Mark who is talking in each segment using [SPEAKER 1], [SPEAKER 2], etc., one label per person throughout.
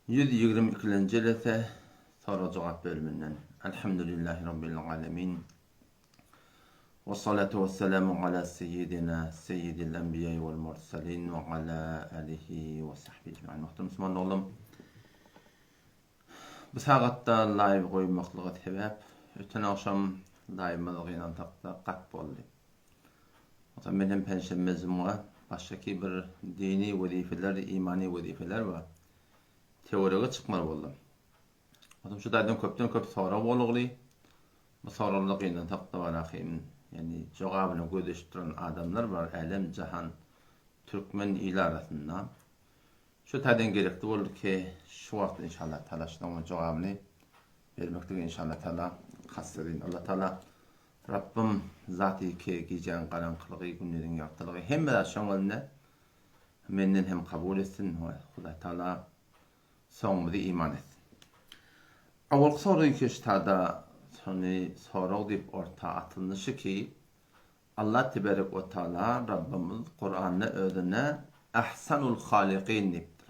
[SPEAKER 1] 122-nji jelese sorag-jogap bölüminden. Elhamdülillahi Rabbil alemin. Ve salatu ve selamu ala seyyidina seyyidil enbiya vel mursalin ve ala alihi ve sahbihi ecmaîn. Muhterem Müslüman oglum. Bu sagatda live goýmaklyga sebäp öten agşam live'ymyz gynansak-da gat boldy. Ota men hem penşenbe jumga başgaky bir dini wezipeler, imany wezipeler bar. Töwerege çykmaly boldum. Otam şu taýdan köpden köp sorag bolugly. Bu soraglara gynansak-da bar ahym. Ýani jogabyny gözleşip duran adamlar bar älem jahan türkmen ili arasynda. Şu taýdan gerekli boldy ki şu wagt inşallah taala şunuň jogabyny bermekligi inşallah taala kast edin. Allah taala Rabbym zaty ki gijäň garaňkylygy gündiziň ýagtylygy hemme zat şoň elinde menden hem kabul etsin we Hudaý Taala soňumyzy iman etsin. Awalky sorag ki ştada şony sorag diýip orta atylnyşy ki Allah teberek we taala Rabbymyz Kuranda özüne Ahsanul halikyn diýipdir.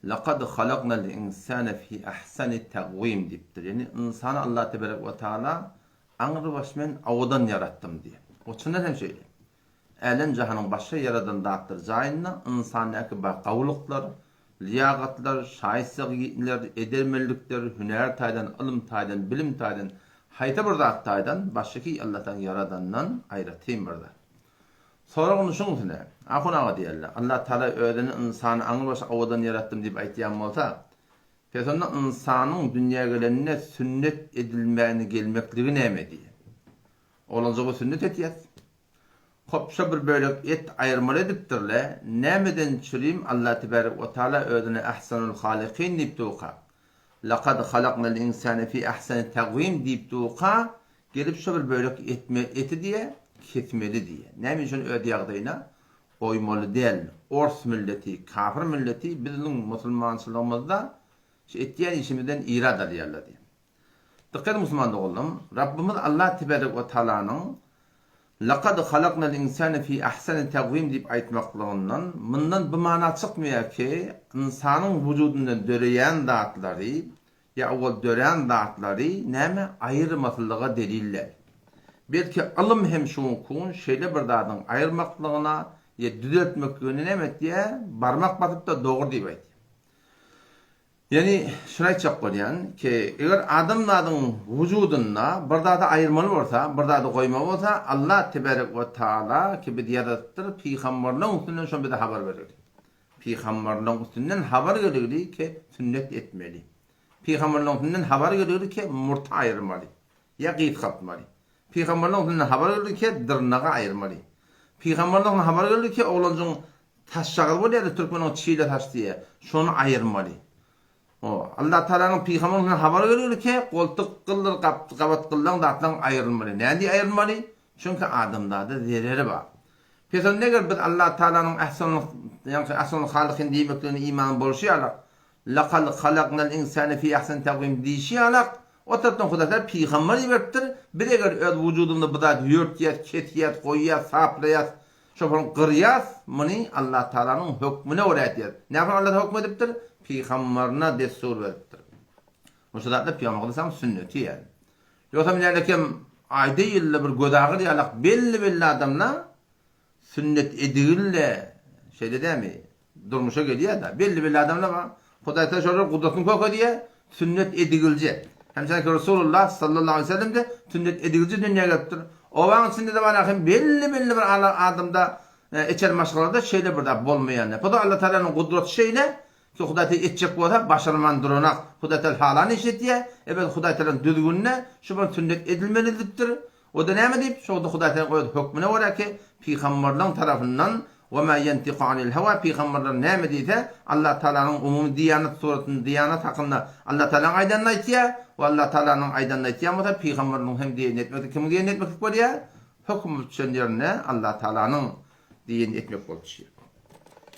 [SPEAKER 1] Lekad halaknal insane fi ahsani tagwim diýipdir. Ýagny ynsany Allah teberek we taala aňrybaş men owadan ýaratdym diýýär. O çyndan hem şeýle. Älem-jahanyň başga ýaradan zatlary jaýynda ynsandäki bar gowulyklar, lyýagatlar, şaý-sygytler, edermenlikler, hünär taýdan, ylym taýdan, bilim taýdan, haýsy bir zat taýdan başgaky Allataň ýaradandan aýratyn bir zat. Sorag indi şuň üstüne. Ahun aga diýerler. Allah Taala özüni ynsany aňrybaş owadan ýaratdym diýip aýtýan bolsa, pes onda ynsanyň dünýä geleninde sünnet edilmäni gelmekligi näme diýýär. Oglanjygy sünnet etýäs. Hop şo bir bölek et aýyrmaly edipdirle, nämeden çürim Allah tebarek we taala özüne ahsanul halikyn diýip durka, Lakad halaknal insane fi ahsani tagwim diýip durka, Gelip şo bir bölek etme eti diýe kesmeli diýe. Näme üçin öz ýagdaýyna goýmaly däl. Ors milleti, kafir milleti bizniň musulmançylygymyzda şu etýän işimizden irad alýarlar diýe. Dykgat musulman doganlarym, Rabbymyz Allah teberek we taalanyň Lakad halaknal insane fi ahsani tagwim diýip aýtmaklygyndan mundan bu mana çykmaýar ki, ynsanyň wujudyndan döreýän zatlary Ýa owal dörän zatlary näme aýyrmasylyga delil däl. Belki ylym hem şuňkun şeýle bir zadyň aýyrmaklygyna ýa düzeltmekligine näme etýär, barmak basyp-da dogry diýip aýtýar. Ýagny şuny aýtjak bolýan ki, eger adamzadyň wujudynda bir zady aýyrmaly bolsa, bir zady goýmaly bolsa, Allah teberek we taala ki bizi ýaradypdyr, pygamberleň üstünden şony bize habar berer. Pygamberleň üstünden habar geligli ki sünnet etmeli. Pygamberleň üstünden habar geligli ki murty aýyrmaly ýa gysgaltmaly. Pygamberleň üstünden habar geligli ki dyrnagy aýyrmaly. Pygamberleň üstünden habar geligli ki oglanjygyň saçjagazy bolýar-da türkmeniň çile saç diýýär, şony aýyrmaly. O, Allah Tagalanyň pygamberiniň üstünden habar geligli ki goltuk gyldyr gabat gyllaň zatlaň aýrylmaly. Nädip aýrylmaly? Çünki adamzada zereri bar. Pes onda eger biz Allah Tagalanyň Ahsanul ýagny Ahsanul Halykin diýmekligine iman bolşy ýalak, Lakad halaknal insane fi ahsani tagwim diýşi ýalak, o tarapdan Hudaý Tagala pygamber iberipdir, biz eger öz wujudymyzda bu zady ýörtýäs, kesýäs, goýýas, saplaýas, şoparyň gyrýas, muny Allah Tagalanyň hökmüne görä edýäs. Näme üçin Allah Tagala höküm edipdir? Pygamberine dessur beripdir. Bu şu zatlar Pygamber Aleyhisselamyň sünneti ýaly. Ýogsam nälekem aýda ýylda bir gözagyr ýalak belli-belli adamlar sünnet edigille, şeýle dämi, durmuşa gelýär-de. Belli-belli adamlar bar. Hudaý Taala şolara gudratyny kökedýär, sünnet edigilje. Hem şeýle Resulullah sallallahu aleyhi ve sellem de sünnet edigilje dünýä gelipdir. Obaň içinde-de bar hem belli-belli bir adamda içeri maşgalada şeýle bir zat bolmaýan. Bu da Allah Taalanyň gudraty şeýle, Ki Hudaý Teala etjek bolsa başarman duranak. Hudaý Teala halan iş etýär. Ebet Hudaý Tealanyň düzgünine şu bir sünnet edilmeli edilipdir. O-da näme diýip, şo-da Hudaý Tealanyň öz hökmüne görä ki, pygamberleň tarapyndan Ve ma ýentiku anil hewa pygamberler näme diýse, Allah Tealanyň umumy diýanat suratynda diýanat hakynda Allah Tealanyň aýdanyny aýtýar we Allah Tealanyň aýdanyny aýtýan bolsa pygamberligiň hem diýenini etmeklik kimiň diýenini etmeklik bolýar? Höküm bolup düşen ýerinde Allah Tealanyň diýenini etmek bolup düşýär.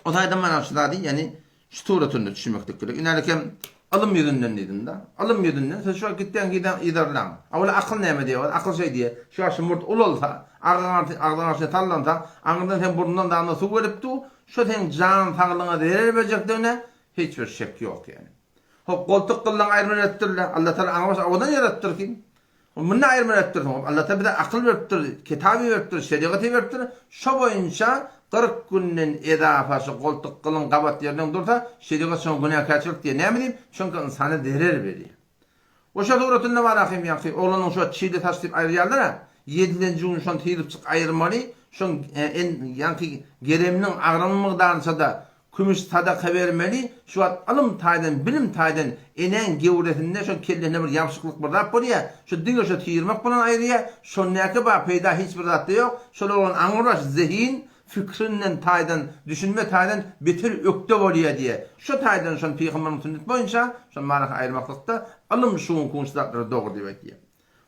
[SPEAKER 1] O taýdan mana şu zady, ýagny şu suratynda düşünmeklik gerek. Inälik hem ylym ýüzünden diýdim-de. Ylym ýüzünden siz şu wagt gitseň giden yzarlaň. A ol akyl näme diýýär? Akyl şeý diýýär. Şu wagt şu murt ulalsa, agzyň agzyň arşyna sallansa, aňyrdan seň burnuňdan dagyndan suw gelip dur. Şu seň jan saglygyňa zerer berjekdigine hiç bir şek ýok ýagny. Hop, goltuk gyllaň aýrymyny beripdirler. Allatagala aňrybaş owadan ýaradypdyr ki. Munda aýrymyny beripdirsiň. Hop, Allatagala bize akyl beripdir, kitap iberipdir, şerigat iberipdir. Şo boýunça 40 günden ezafa şu goltuk gylyň gabat ýerinden dursa, şerigat şoňa günäkärçilik diýýär. Näme diýip? Çünki ynsana zerer berýär. Oşa suratynda bar ahym ýaňky oglanyň şo çili saç diýip aýyrýarlar-a, ýedilenji gün şony syryp çyk aýyrmaly, şoň en ýaňky gereminiň agramy mygdarynça-da kümüş sadaka bermeli, şu wagt ylym taýdan bilim taýdan enäň gewresinde şoň kellesinde bir ýabşyklyk bir zat bolýa, şo diňe şo syrmak bilen aýyrýa, şondäki bar peýda hiç bir zatda ýok, şol oglan aňrybaş zehin Fikrinden taýdan, düşünme taýdan beter ökde bolýa diýe. Şo taýdan şony pygamberiň sünneti boýunça şony manysyny aýyrmaklykda ylym şu günki gün şu zatlary dogry diýip aýtýa.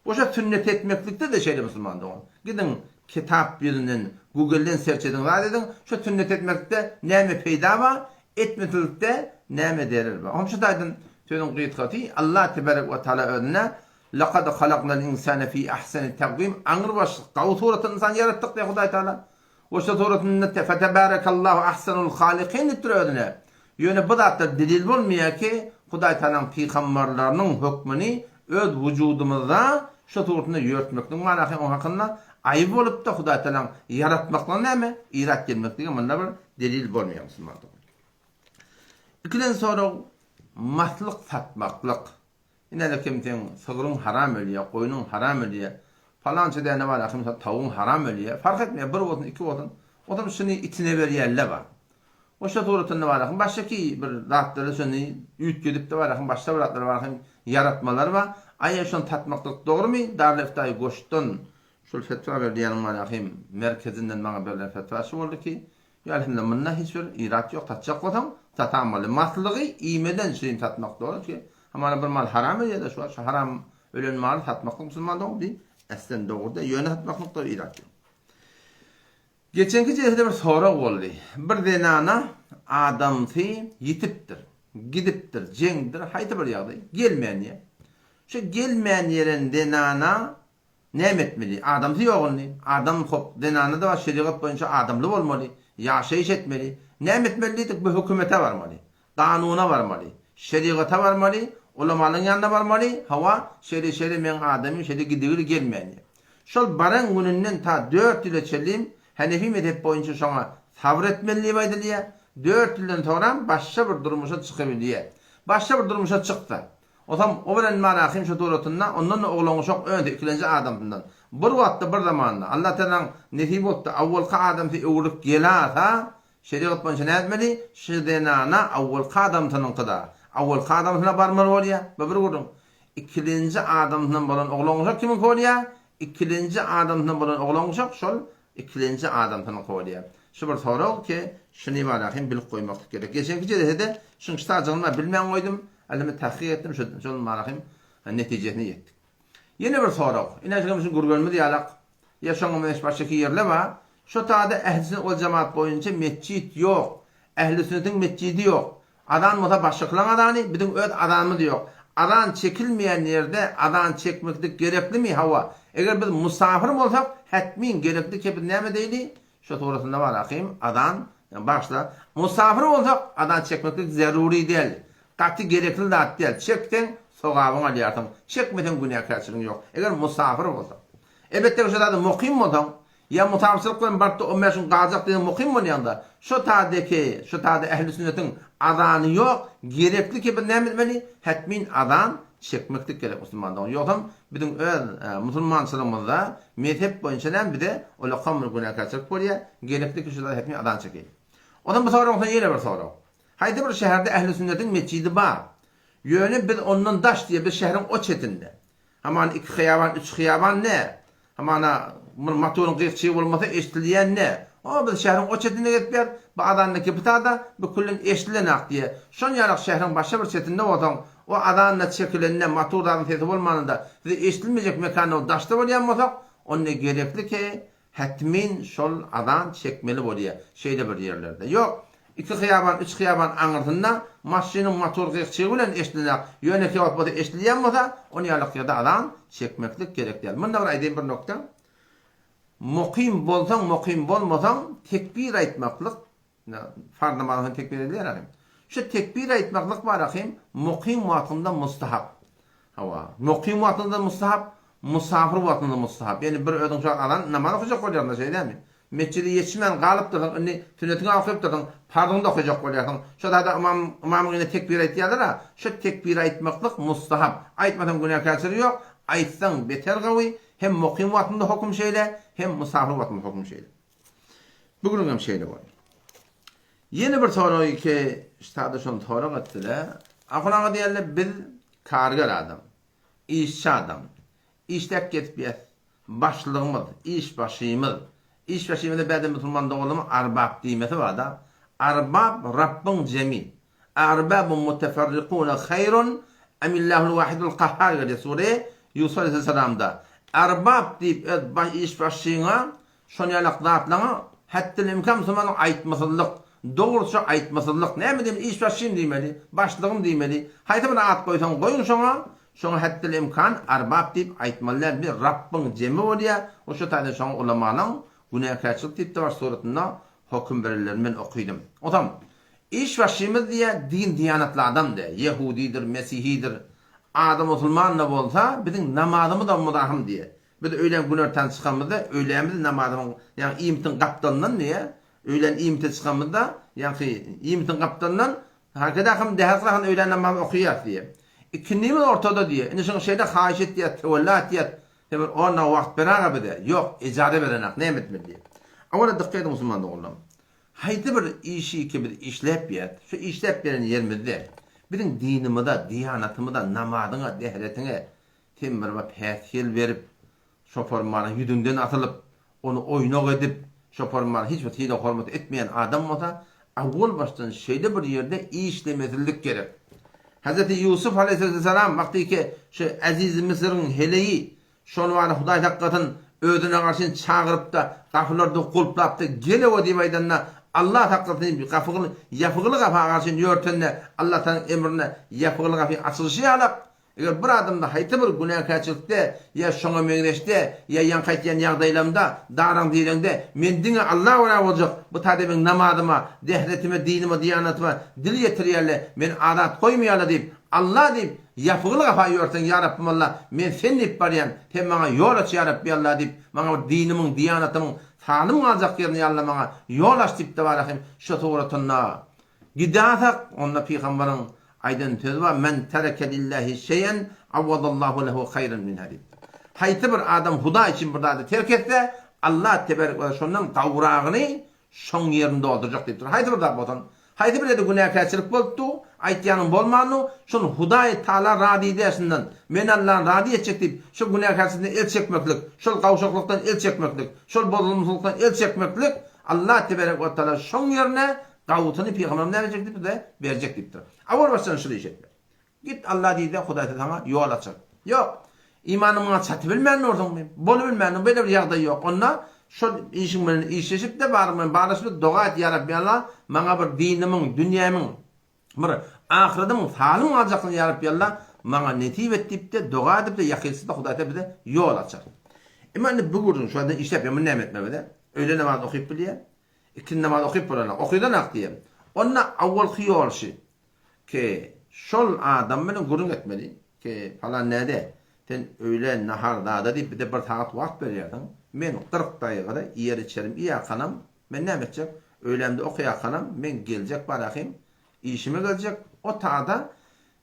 [SPEAKER 1] Boşa sünnet etmeklikde-de şeýle musulman dogan. Gidiň kitap ýüzünden googelden serç ediň zat ediň, şo sünnet etmeklikde näme peýda bar, etmesizlikde näme zerer bar. Hom şu taýdan sözüň gysgasy Allah tebarek we taala özüne Lekad halaknal insane fi ahseni takwim aňrybaş gawy suratda ynsany ýaratdyk diýýär Hudaý Taala. We şo suratynda fetebarekallahu ahsenul halikin diýip dur özüne. Ýöne bu zatlar delil bolmaýar ki, Hudaý Taalaň pygambarlarynyň hökmüni öz wujudymyzda şo suratynda ýörtmekligiň manasy oň hakynda aýyp bolupda Hudaý Taalaň ýaratmaklygyna näme irat gelmekligi munda bir delil bolmaýar musulman dogan. Ikilenji sorag maslyk satmaklyk. Ine-de kim seň sygryň haram ölýä, goýnuň haram ölýä, palança däne bar ahym şol tawugyň haram ölýä, fark etmeýär bir bolsun iki bolsun, otam şuny itine berýänle bar. O şo suratynda bar ahym başgaky bir zatlary şony üýtgedipde bar ahym başga bir zatlar bar ahym ýaratmalar bar. Aýa şony satmaklyk dogrymy? Darül Iftaýy goşdan şol fetwa berýäniň bar ahym merkezinden maňa berlen fetwa şu boldy ki, Ýa munda hiç bir irat ýok satjak bolsaň satanmaly maslygy iýmeden şirin satmak dogry çünki hamana bir mal haram ölýärde şu wagt şu haram ölen maly satmaklyk musulman dogry diý äslen dogry däl ýöne satmaklykda irat ýok. Geçenki jelsede bir sorag boldy. Bir zenana adamsy ýitipdir, gidipdir, jeňdir, haýsy bir ýagdaý, gelmän ýer. Şu gelmän ýeren zenana Näme etmeli? Adamsy ýok indi. Adam hop, zenana-da bar, şerigat boýunça adamly bolmaly, ýaşaýyş etmeli. Näme etmeli diýdik, bu hökümete barmaly, kanuna barmaly, şerigata barmaly, ulamalaryň ýanyna barmaly, hawa, şeýle-şeýle meň adamym şeýle gidigili gelmän diýip. Şol baran gününden ta dört ýyla çenli Hanefi mezhep boýunça şoňa sabyr etmeli diýip aýdylýar. Dört ýyldan soňram başga bir durmuşa çykybilýär. Başga bir durmuşa çyksa, Osam o bilen Malahym şu suratynda ondan-da oglan-uşak önse ikilenji adamsyndan. Bir wagtda bir zamanda Allah Tagalaň nesip bolupdy awwalky adamsy öwrülip gelasa şerigat boýunça nätmeli şu zenana awwalky adamsynyňkyda awwalky adamsyna barmaly bolýa bu bir gürrüň ikilenji adamsyndan bolan oglan-uşak kimiňki bolýa ikilenji adamsyndan bolan oglan-uşak şol Ikilenji adamsynyňky bolýar. Şu bir sorag ki, şuny barahym bilip goýmaklyk gerek. Geçenki jelesede şuň ştajygyny bar bilmän goýdum. Äleme tahkyk etdim, şu şol barahym netijesine ýetdik. Ýene bir sorag. Ine şu şu gürgenimiz ýalak. Ýa şoňa meňzeş başga ýerler bar. Şo tada ähli sünnet wal jemaat boýunça metjit ýok. Ähli sünnetiň metjidi ýok. Azan bolsa başgakylaň azany, biziň öz azanymyz ýok. Azan çekilmeýän ýerde azan çekmeklik gereklimi? Hawa. Eger biz musafir bolsak, hetmin gerekli ki biz näme edeýli? Şo surasynda bar ahym, azan, bagyşla. Musafir bolsak, azan çekmeklik zerury däl. Gaty gerekli zat däl. Çekseň, sogabyňy alýarsyň. Çekmeseň günäkärçiligiň ýok. Eger musafir bolsaň. Elbetde şo zada mukym bolsaň, Ýa musapyrçylyk bilen barypda on bäş gün galjak diýen mukym bolýaňda, şo tadeki, şo tada ähli sünnetiň azany ýok, gerekli ki biz näme etmeli? Hetmin azan çekmeklik gerek musulman dogan. Ýogsam biziň öz musulmançylygymyzda mezhep boýunça näme bize ulakam bir günäkärçilik bolýar, gerekli ki şu zada hetmin azan çekeýlik. Onsoň bu soragyň soň ýene bir sorag. Haýsy bir şäherde ähli sünnetiň metjidi bar. Ýöne biz ondan daş diýe biz şäheriň o çetinde. Hamana iki hyýaban, üç hyýaban ne? Hamana bir motoryň gyk-çygy bolmasa eşdilýän ne? O, biz şäheriň o çetinde gezipýäris, bu azanda kepita-da, bu küllen eşdilenak diýýär. Şon ýalak şäheriň başga bir çetinde bolsaň, o azanda çekilende, motor zadyň sesi bolmanynda, size eşdilmejek mekanda daşda bolýan bolsak, onda gerekli ki, Hetmin şol azan çekmeli bolýa şeýle bir ýerlerde. Ýok, iki hyýaban, üç hyýaban aňyrsynda maşynyň motor gyk-çygy bilen eşdilenok, ýöne kebap bolsa eşdilýän bolsa, ony ýalak ýerde azan çekmeklik gerek däl. Munda bir aýdaýyn bir nokta. Mukym bolsaň, mukym bolmasaň tekbir aýtmaklyk Farz namazyna hem tekbir edilýär ahim. Şu tekbir aýtmaklyk bar ahym, mukym wagtyňda mustahap. Hawa, mukym wagtyňda mustahap, musafir wagtyňda mustahap. Ýagny bir özüň şu wagt azan namaz okajak bolýarsyň-da, şeýle dälmi? Metjide ýetişmän galypdyrsyň, indi sünnetiňi okypdyrsyň, parzyňy-da okajak bolýarsyň. Şo zada ymam, ymamyň ýanynda tekbir aýtýarlar-a, şo tekbiri aýtmaklyk mustahap. Aýtmasaň günäkärçilik ýok, aýtsaň beter gawy, hem mukym wagtyňda hokum şeýle, hem musafir wagtyňda hokum şeýle. Bu günüňem şeýle boldy. Ýene bir sorag ki, ştada şony sorag etdiler. Ahun aga diýerler, biz karger adam, işçi adam, işläp gezip ýes, başlygymyz, iş başymyz, iş başymyza bäde musulman doganlygyň arbap diýmesi barda, arbap Rabbyň jemi, Arbabun muteferrikune haýrun emillahul wahidul kahhar gelýär sure Ýusup aleýhissalamda. Arbap diýip öz baş iş başyňa şon ýalak zatlaňa hetdil imkan musulmanyň aýtmasyzlyk, dogruça aýtmasyzlyk. Näme diýmeli iş başym diýmeli, başlygym diýmeli. Haýsy bir at goýsaň goýuň şoňa, şoňa hetdil imkan arbap diýip aýtmaly däl. Bir Rabbyň jemi bolýar. O şo taýdan şoňa ulamalaň günäkärçilik diýip-de bar suratynda hokum berenlerini men okydym. Otam Iş başymyz diýýär, din-diýanatly adam diýýär, ýehudydyr, mesihidir, ady musulman-da bolsa, biziň namazymyzam muzahym diýýär. Biz öýlän günortan çykamyzda, öýlämizi namazymyň, ýagny iýmitiň gapdalyndan diýýär, öýlän iýmite çykamyzda, ýaňky iýmitiň gapdalyndan hakydakym dähazgahyn öýlän namazy okaýarys diýýär. Ikindimiz ortada diýýär. Indi şoňa şeýle haýyş etýär, töwella etýär, sen bir on dagy wagt ber-aga bize. Ýok, ejaza berenak, näme etmeli diýýär. Owala dykgat ediň musulman doganlarym. Haýsy bir işi ki biz işläp ýäs, şu işläp beren ýerimizde biziň dinimize, diýanatymyza, namazyňa, dähretiňe sen bir bir päsgel berip, şopormana ýüzüňden asylyp, ony oýnak edip, şopormana hiç bir sylag-hormat etmeýän adam bolsa, awwal başdan şeýle bir ýerde işlemesizlik gerek. Hezreti Ýusup aleýhissalam wagtyky şu Eziz Müsüriň heleýi Şol bada Hudaý saklasyn, özüne garşy çagyryp-da, gapylarda gulplap-da, Gel-ow diýip aýdanda, Allah saklasyn, gapygyny ýapygyly gapa garşy ýörtende, Allatagalaň emrine ýapygyly gapy açylyşy ýalak, eger bir adamda haýsy bir günäkärçilikde ýa şoňa meňzeşde ýa ýaňky aýtýan ýagdaýlamda, daraň-direňde, men diňe Alla görä boljak, bu taýda meň namazyma, dehretime, dinime, diýanatyma dil ýetirýärler, meni azat goýmaýarlar diýip, Alla diýip, ýapgyly gapa ýörseň, ýa Rabbym Alla, men Sen diýip barýan, Sen maňa ýol aç, ýa Rabbi Alla diýip, maňa bir dinimiň, diýanatymyň salym galjak ýerini, ýa Alla maňa ýol aç diýip-de barahym şu suratynda gidasak, onda pygambaryň aýdan sözi bar, Men tereke lillahi şeýen, awwadallahu lehu haýran minha diýipdir. Haýsy bir adam Hudaý üçin bir zady terk etse, Allah teberek we şondan gowragyny Şoň ýerini doldurjak diýipdir. Haýsy bir zat bolsun, haýsy bir ýerde günäkärçilik bolupdy, aýtýanyň bolmandy, şony Hudaý Taala razy edýär şundan, men Allany razy etjek diýip, şol günäkärçilikden el çekmeklik, şol gawşaklykdan el çekmeklik, şol bozulmazlykdan el çekmeklik, Allah teberek we taala şoň ýerine gawusyny pygamberimiz näme etjek diýipdir-de, berjek diýipdir. Awal başdan şuny iş etmek. Git Alla diýde Hudaý saňa ýol açar. Ýok. Imanyň muňa çatybilmän dursuňmy? Bolubilmän beýle bir ýagdaý ýok. Onda şol işiň bilen işleşip-de baryň bilen barlaşyp doga et ýa Rabbi Alla maňa bir dinimiň, dünýämiň, bir ahyradymyň salym galjaklygyny ýa Rabbi Alla maňa nesip et diýip-de doga edip-de ýakylsa-da Hudaý bize ýol açar. Emma indi bu gürrüň şu ýerde işläp ýa muny näme etmeli bize? Öýle namaz okyp bilýär. Ikindi namaz okyp bolanok. Okydanok diýen. Onda awalky ýol şi. Ki, şol adam bilen gürrüň etmeli. Ki, palan näde, sen öýlän nahar zada diýip bize bir sagat wagt berýärsiň. Men 40 daýgada iýer-içerim iýäkanam, men näme etjek? Öýlämde okaýakanam, men geljek barahym, işime geljek. O tada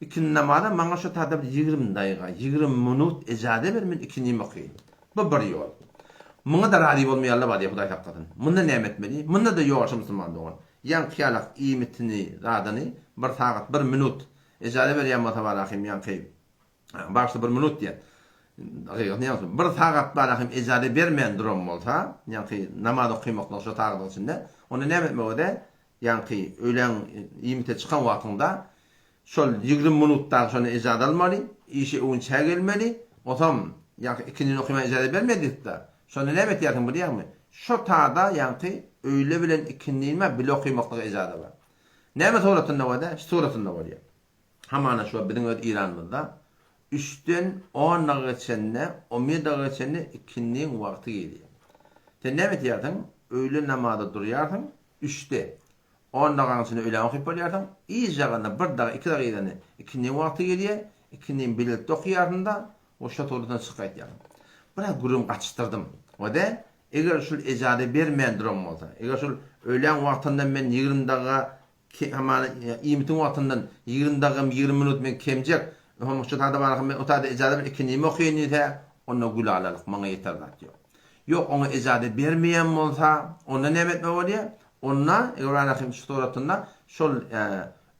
[SPEAKER 1] ikindi namaza maňa şo tada bir 20 daýga, 20 minut ejaze ber, men ikindimi okaýyn. Bu bir ýol. Muňa-da razy bolmaýanlar bar diýýär, Hudaý saklasyn. Munda näme etmeli? Munda-da ýol şu musulman dogan. Ýaňky ýalak iýmitini, zadyny bir sagat, bir minut ejaza berýän bolsa barahym ýaňky, bagyşla bir minut diýen, hakykatyny ýaňky bir sagat barahym ejaza bermän duran bolsa, ýaňky namaz okymaklyk şo sagadyň içinde, onda näme etmek öde, ýaňky öýläň iýmite çykan wagtyňda Şol 20 minut dagy şondan ejaza almaly, işe öwünçä gelmeli, osam, ýaňky ikindini okyman ejaza bermeýär diýipdir. Şonda näme etýärsiň bilýäňmi? Şo tada ýaňky öýle bilen ikindinmä bile okymaklyga ejaza bar. Näme suratynda bolýar? Şu suratynda bolýar. Hamana şu biziň öz Iranymyzda üçden on dagy geçende, on bir dagy geçende ikindiň wagty gelýär. Sen näme etýärsiň? Öýle namaza durýarsyň üçde. On dagaň içinde öýlän okyp bolýarsyň, yz ýagynda bir daga, iki daga yzynda ikindiniň wagty gelýär, ikindini bilelikde okaýarsyň-da, we şo suratdan çykyp gaýtýarsyň. Biraz gürrüň gatyşdyrdym. We-de, eger şul ejaza bermän duran bolsa, eger şul öýlän wagtyndan men 20 daga hamana iýmitiň wagtyndan 20 dagam 20 minut men kemjek, oňa şu tada baraka men o tada ejaza ber ikindimi okaýyn diýse, onda gülalalyk, maňa ýeter zat ýok. Ýok, oňa ejaza bermeýän bolsa, onda näme etmeli bolýar? Onda, eger baraka şu suratynda şol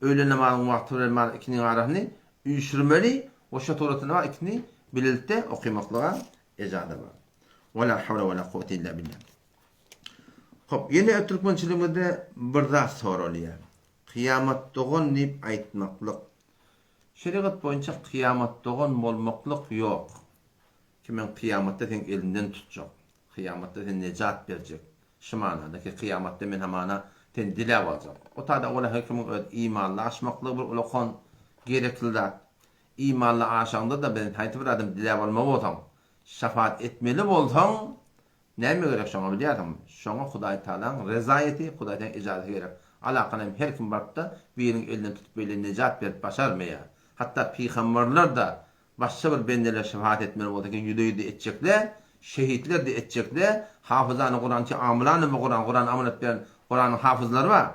[SPEAKER 1] öýle namazyň wagty bilen bar ikiniň arasyny üýşürmeli we şo suratynda bar ikisini bilelikde okymaklyga ejaza bar. Wa la hawla wa la kuwwete illa billah. Hop, ýene türkmençiligimizde bir zat soralýar. Kyýamat dogan diýip aýtmaklyk. Şerigat boýunça kyýamat dogan bolmaklyk ýok. Ki men kyýamatda seň elinden tutjak. Kyýamatda sen nejat berjek. Şu manada ki kyýamatda men hamana seni diläp aljak. O taýda owal her kimiň öz imanly aşmaklygy bir ulakan gerekli zat. Imanly aşaňda-da ben haýsy bir adam diläp almaly bolsaň, şafaat etmeli bolsaň näme gerek şoňa bilýärsiňmi? Şoňa Hudaý Tagalaň rezaýeti, Hudaý Tagalaň ejazeti gerek. Alakan hem her kim baryp-da biriniň elinden tutup beýle nejat berip başarmaýar. Hatda pygamberler-de Başga bir bendeler şefaat etmeli bolsa ki ýüze-ýüze etjekle, şehitler-de etjekle, hafyzany Kuran ki amylany bi Kuran, Kurany amal etýän Kuranyň hafyzlary bar.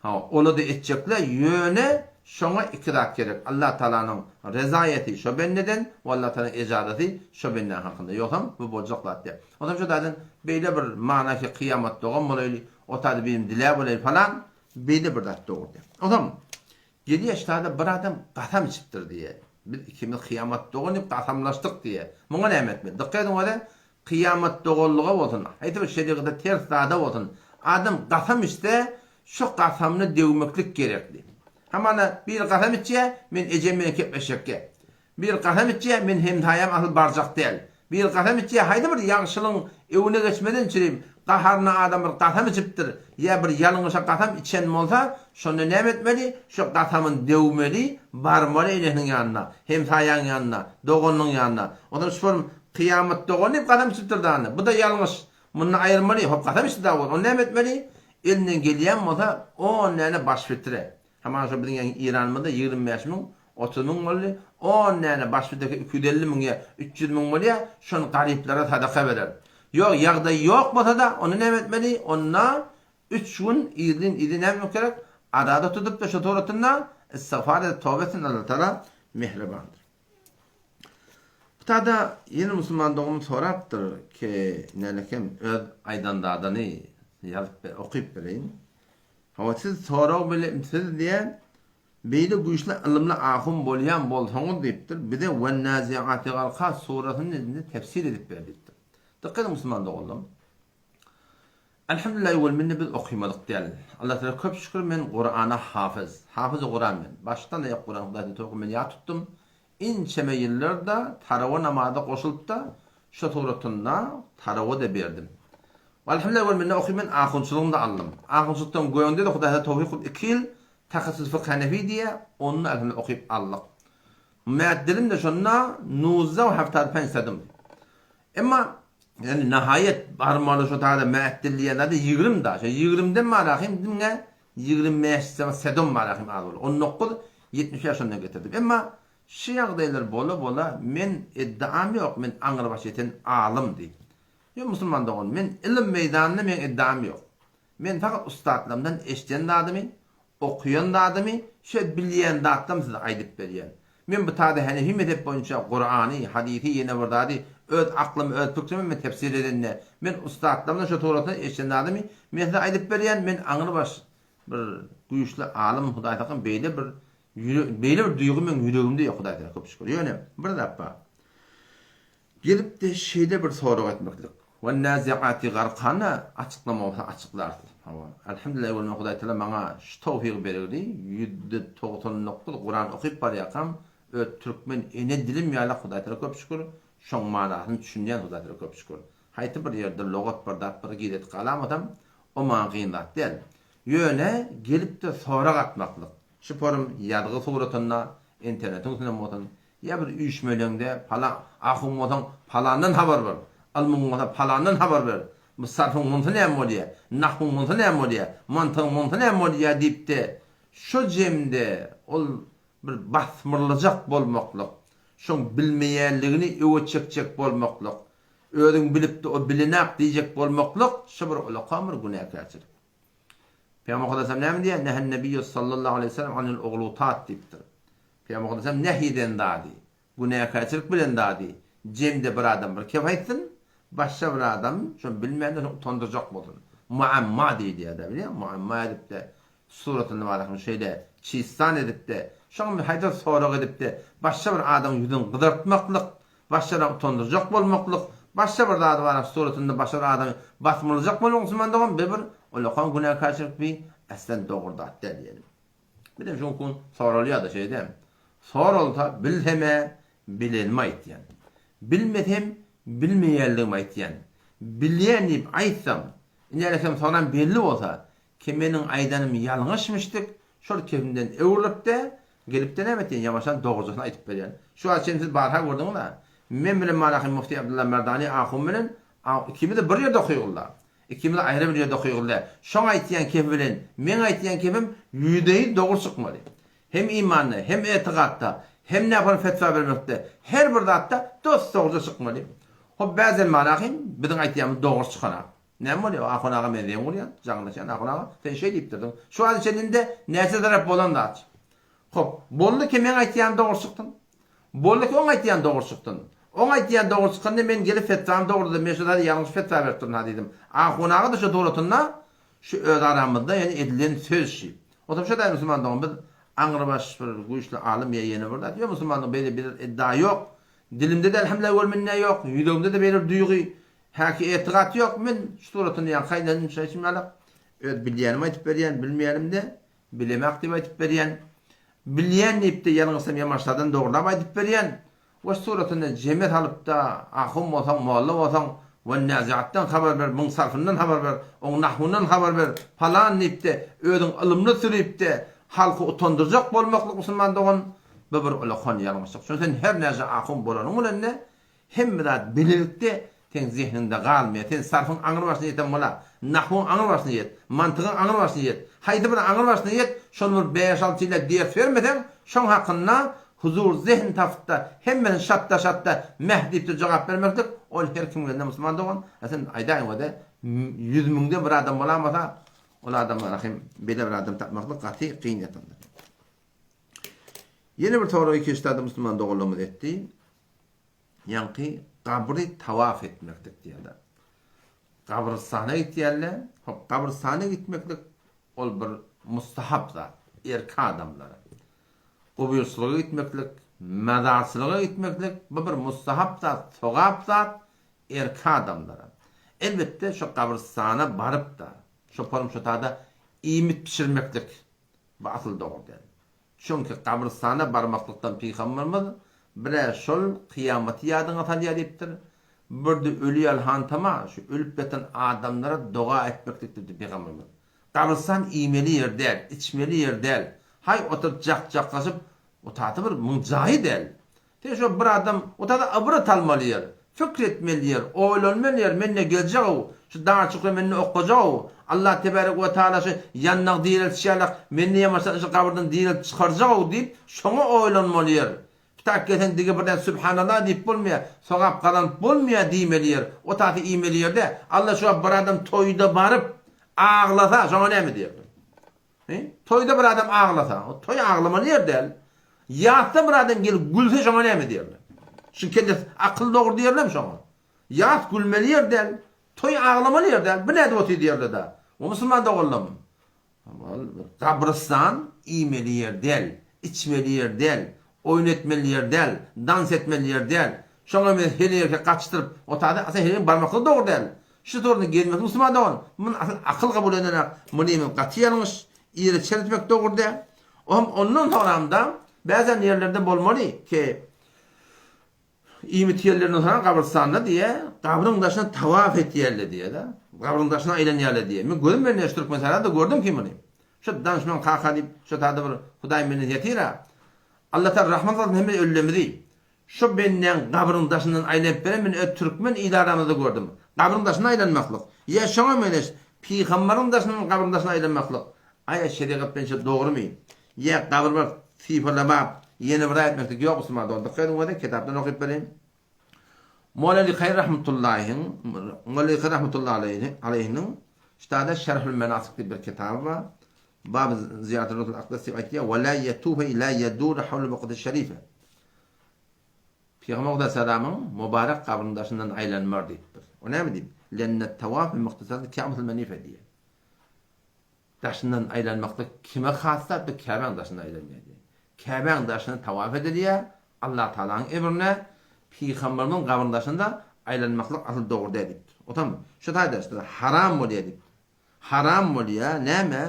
[SPEAKER 1] Hawa, ola-da etjekle, ýöne şoňa iki zat gerek, Allah Tagalanyň rezaýeti şo bendeden we Allah Tagalanyň ejazasy şo bendäň hakynda. Ýogsam bu boljak zat däl. Onsoň şo taýdan beýle bir mana ki kyýamat dogan bolaýly, o taýda birini diläp bolaýly falan, beýle bir zat dogry däl. Onsoň Gelýär ştada bir adam gasam içipdir diýýär. Biz ikimiz kyýamat dogan diýip gasamlaşdyk diýýär. Muňa näme etmeli? Dykgat ediň wada, kyýamat doganlyga bolsun, haýsy bir şerigata ters zada bolsun, adam gasam içse, şo gasamyny döwmeklik gerekli. Hamana biri gasam içýär, men ejem bilen kepleşjekge. Biri kasam içýär, men hemsaýam asyl barjak däl. Biri kasam içýär, haýsy bir ýagşylygyň öňüne geçmeden çürim, gaharyna adam bir kasam içipdir, ýa bir ýalňyşa kasam içen bolsa, şonda näme etmeli? Şo kasamyny döwmeli, barmaly enesiniň ýanyna, hemsaýaň ýanyna, doganynyň ýanyna. Onsoň şu bir kyýamat dogan diýip kasam içipdir dany. Bu-da ýalňyş. Mundan aýyrmaly. Hop kasam içdi dagy, onda näme etmeli? Elinden gelýän bolsa, on däne baş fitre. Hamana şo biziň ýaňy Iranymyzda 25 müň, 30 müň boldy. On däne baş bideki 250 müň ýa 300 müň bolýar, şony garyplara sadaka berer. Ýok, ýagdaýy ýok bolsa-da, onda näme etmeli? Onda üç gün irden irden näme etmek gerek? Azada tutup-da şo suratynda istigfar edip toba etsin, Allah Taala mähribandyr. Bu tada ýene musulman doganym sorapdyr ki, nälekem öz aýdan zadyny ýazyp okyp bereýin. Hawa siz sorag bile siz diýen beýle güýçli ylymly ahun bolýan bolsaňyz diýipdir, bize Wennâziâti garka surasyny indi tefsir edip ber diýipdir. Dykgat ediň musulman doganlarym. Elhamdülillah ewwel minne biz okymadyk däl. Allah Teala köp şükür men Kurana hafyz. Hafyzy Kuran men. Başdan aýak Kuran Hudaýdan towky men ýat tutdum. Inçeme ýyllar-da tarawa namaza goşulyp-da şo suratynda tarawa-da berdim. Alhamdulillah ewwel minne okyp men ahunçylygyny-da aldym. Ahunçylykdan göňde-de Hudaýa towfyk kylyp iki ýyl Takassus fykh hanefi diýýä, ony-da alhamdulillah okyp aldyk. Mäddilim-de şonda nuzda we haftad penç sadym. Emma ýani nahaýat barmaly şo taýda mätdil diýen zady ýigrim da. Şo ýigrimden barahym diňe 25 sedom barahym az boldy. 19 75 şondan getirdim. Emma şu ýagdaýlar bola bola men iddiam ýok, men aňrybaş ýeten alym diýip. Ýok musulman dogan, men ylym meýdanynda meň iddiam ýok. Men fakat ussatlarymdan eşiden zadymy, okaýan zadymy, şo bilýän zatlarymy size aýdyp berýän. Men bu taýda Henefi mezhep boýunça Kurany, hadysy ýene bir zady öz aklymy, öz pikrimi men tefsir edende, men ussatlarymdan şo tugrasynda eşiden zadymy men size aýdyp berýän, men aňrybaş bir güýçli alym Hudaý saklasyn beýle bir beýle bir duýgy meň ýüregimde ýok Hudaý tagala köp şükür. Ýöne bir zat bar. Gelip-de şeýle bir sorag etmeklik. Wennâziâti garkany açyklama bolsa açyklarsyz. Hawa. Elhamdülillah ewwel men Hudaý Tagala maňa şu towfygy bergdi. 99% Kuran okyp barýarkam öz türkmen ene dilim ýalak Hudaý Tagala köp şükür şoň manasyny düşünýän Hudaý Tagala köp şükür. Haýsy bir ýerde logat bir zat bir giret galamasam o maňa kyn zat däl. Ýöne gelip-de sorag atmaklyk. Şu forum ýazgy suratynda internetiň üstünden bolsun Ýa bir üýşmeleňde palan, ahuň bolsaň palandan habar ber, ylmyň bolsa palandan habar ber. Bu sarfyň munsy näme bolýa, nahwyň munsy näme bolýa, mantygyň munsy näme bolýa diýip-de, şo jemde ol bir basmyrlajak bolmaklyk, şoň bilmeýänligini öwe çekjek bolmaklyk, özüň bilip-de o bilenak diýjek bolmaklyk şo bir ulakam bir günäkärçilik. Pygamber Muhammad näme diýýär? Nehen Nebiýu sallallahu aleýhi we sellem anil uglutat diýipdir. Pygamber Muhammad nehy eden zady, günäkärçilik bilen zady, jemde bir adam bir kep aýtsyn, başga bir adam şony bilmändir, şony utandyrjak bolsun. Muamma diýilýär-dä, bilýäňmi? Muamma edip-de, suratyny barakyny şeýle çistan edip-de, şoňa bir haýsy bir sorag edip-de, başga bir adamyň ýüzüni gyzartmaklyk, Başgalar utandyrjak bolmaklyk, başga bir zady bar suratynda başga bir adamy basmylyjak bolmak musulman dogan bi bir ullakan günäkärçilik bi aslen dogry zat däl diýelim. Bizem şu gün soralýada şeýdem. Soralsa bilsemä bilenimi aýtýan. Bilmesem bilmeýänligimi aýtýan. Bilýän diýip aýtsam, indi soram belli bolsa, Ki meniň aýdanym ýalňyşmyşdyk, şol kepimden öwrülip-de, gelip-de näme etýän, ýamaşan dogrujasyny aýdyp berýän. Şu wagt çenli siz barha gördüňiz-ä. Men bilen Malahy Mufti Abdylla Merdani ahun bilen ikimiz-de bir ýerde okaýgylda. Ikimiz aýry bir ýerde okaýgylda. Şoň aýtýan kepi bilen meň aýtýan kepim ýüzde-ýüz dogry çykmaly. Hem imanda, hem etigatda, hem nähili fetwa bermekde, her bir zatda dos-dogruja çykmaly. Hop, bäzem Malahym, biziň aýtýanymyz dogry çykanak. Näme bolýar? Ahun aga men zeň urýan, jaňlaşýan, Ahun aga, sen şeý diýipdirdiň. Şu wagta çenli-de näçe zarap bolan zat. Hop, boldy ki meň aýtýanym dogry çykdyn. Boldy ki oň aýtýany dogry çykdyn. Oň aýtýany dogry çykanda men gelip fetwamy dogruladym, men şu zady ýalňyş fetwa beripdirin ha diýdim. Ahun aga-da şu suratynda şu öz aramyzda ýani edilen söz şi. Otam şo daýy musulman dogan biz aňrybaş bir güýçli alym ýa ýene bir zat ýok musulmanlyk beýle bir iddia ýok. Dilimde-de elhamdülillah görmünde ýok, ýüregimde-de beýle bir duýgy Häki etigat ýok men şu suratyny ýaňky aýdanym şeýşim ýalak öz bilýänimi aýdyp berýän bilmeýänimde bilemak diýip aýdyp berýän bilýän diýipde ýalňyşsam ýamaşlardan dogrulap aýdyp berýän we suratyny jeme salypda ahun bolsaň molla bolsaň we näziatdan habar ber muň sarfyndan habar ber oň nahwyndan habar ber palan diýipde özüň ylymly sürüpde halky utandyrjak bolmaklyk musulman dogan bu bir ulakan ýalňyşlyk şony sen her näce ahun bolanyň bilende Hemme zat bilelikde seň zehniňde galmaýar. Sen sarfyň aňry başyna ýeten bola, nahwyň aňry başyna ýet, mantygyň aňry başyna ýet, haýsy bir aňry başyna ýet, şony bir bäş-alty ýyla ders bermeseň, şoň hakynda huzur zehn tapyp-da, hemmesini şatda-şatda meh diýip-de jogap bermeklik, ol her kim gelende musulman dogan, a sen aýdaýyň-da, ýüz müňden bir adam bolamasa, ol adamlara hem beýle bir adam tapmaklyk gaty kyn ýatandyr. Ýene bir soragy keşdada musulman doganlarymyz etdi. Ýaňky gabry tawaf etmeklik diýýärler. Gabrystana gitýärler. Hop, gabrystana gitmeklik ol bir mustahap zat, erki adamlara. Gubyrçylyga gitmeklik, mazarçylyga gitmeklik bu bir mustahap zat, sogap zat erki adamlara. Elbetde şo gabrystana baryp-da, şo porum şo tada iýmit bişirmeklik bu asyl dogry däl. Çünki gabrystana barmaklykdan pygamberimiz, Bir-ä şol kyýamaty ýadyňa salýar diýipdir, bir-de öli ýaly hantama, şu ölüp ýatan adamlara doga etmeklik diýipdir pygamberimiz. Gabrystan iýmeli ýer däl, içmeli ýer däl. Haý oturyp jak-jaklaşyp, otaty bir muň jaýy däl. Sen şo bir adam otada ybrat almaly ýer, pikir etmeli ýer, oýlanmaly ýer, men ne geljek-ow, şu dar çukura men ne okajak-ow, Allah tebarek we taala şu ýandagy direltişi ýalak, meni ýamaşdan şu gabyrdan direltip çykarjak-ow diýip, şoňa oýlanmaly ýer. Kitap gelseň dige birden Sübhanallah diýip bolmaýar, sogap gazanyp bolmaýar diýmeli ýer, otasy iýmeli ýer däl. Allah şu wagt bir adam toýda baryp, aglasa, şoňa näme diýerler? He? Toýda bir adam aglasa, o toý aglamaly ýer däl. Ýasda bir adam gelip gülse şoňa näme diýerler? Şu kellesi akyl dogry diýerlermi şoňa? Ýas gülmeli ýer däl, toý aglamaly ýer däl. Bu nädip otyr diýerler-dä. O musulman doganlarym. Gabrystan iýmeli ýer däl, içmeli ýer däl, oýun etmeli ýer däl, dans etmeli ýer däl. Şoňa men heleýerke gaçdyryp, o taýda asyl heleýiň barmaklygy dogry däl. Şu soruna gelmek musulman dogan, muny asyl akyl kabul edenak, muny men gaty ýalňyş, ýere çeretmek dogry däl. Ohm ondan soňramda bäzän ýerlerde bolmaly ki iýmit ýerlerinden soň gabrystanda diýe, gabryň daşyna tawaf etýärler diýe-de. Gabryň daşyna aýlanýarlar diýe. Men gözüm bilen şu Türkmenistanda gördüm ki muny. Şu danışman kaka diýip, şu tada bir Hudaý menden ýatyr-a. Allah Taala rahmet salsyn hemme ölülerimizi. Şo bendäň gabrynyň daşyndan aýlanyp beren men öz türkmen il aramyzda gördüm. Gabryň daşyna aýlanmaklyk, ýa şoňa meňzeş pygambaryň daşyndan gabryň daşyna aýlanmaklyk, aýa şerigat boýunça dogrumy? Ýa gabyr baryp sypalamap, ýene bir zat etmeklik ýok musulman dogan. Dykgat ediň bolsa kitapdan okyp bereýin. Moleli Haýr rahmetullahyň, Moleli Haýr rahmetullahi aleýhiniň ştada Şerhül Menasyk diýip bir kitaby bar. Bab Ziýaratul Ruhul Akdas diýip aýtýar, Ve la ýetufe la ýeduru hawle bukaty şerife. Pygamber aleyhissalamyň mübarek gabrynyň daşyndan aýlanmar diýipdir. O näme diýip? Lenne tawaf bi muhtasarati Ka'batul Menife diýýär. Daşyndan aýlanmakda kime has zat bu Käbäň daşynda aýlanýar diýýär. Käbäň daşyna tawaf edilýär, Allah Tagalanyň emrine pygamberimiziň gabrynyň daşynda aýlanmaklyk asyl dogry däl diýipdir. Otam şu taýda haram bolýar diýipdir. Haram bolýa, näme,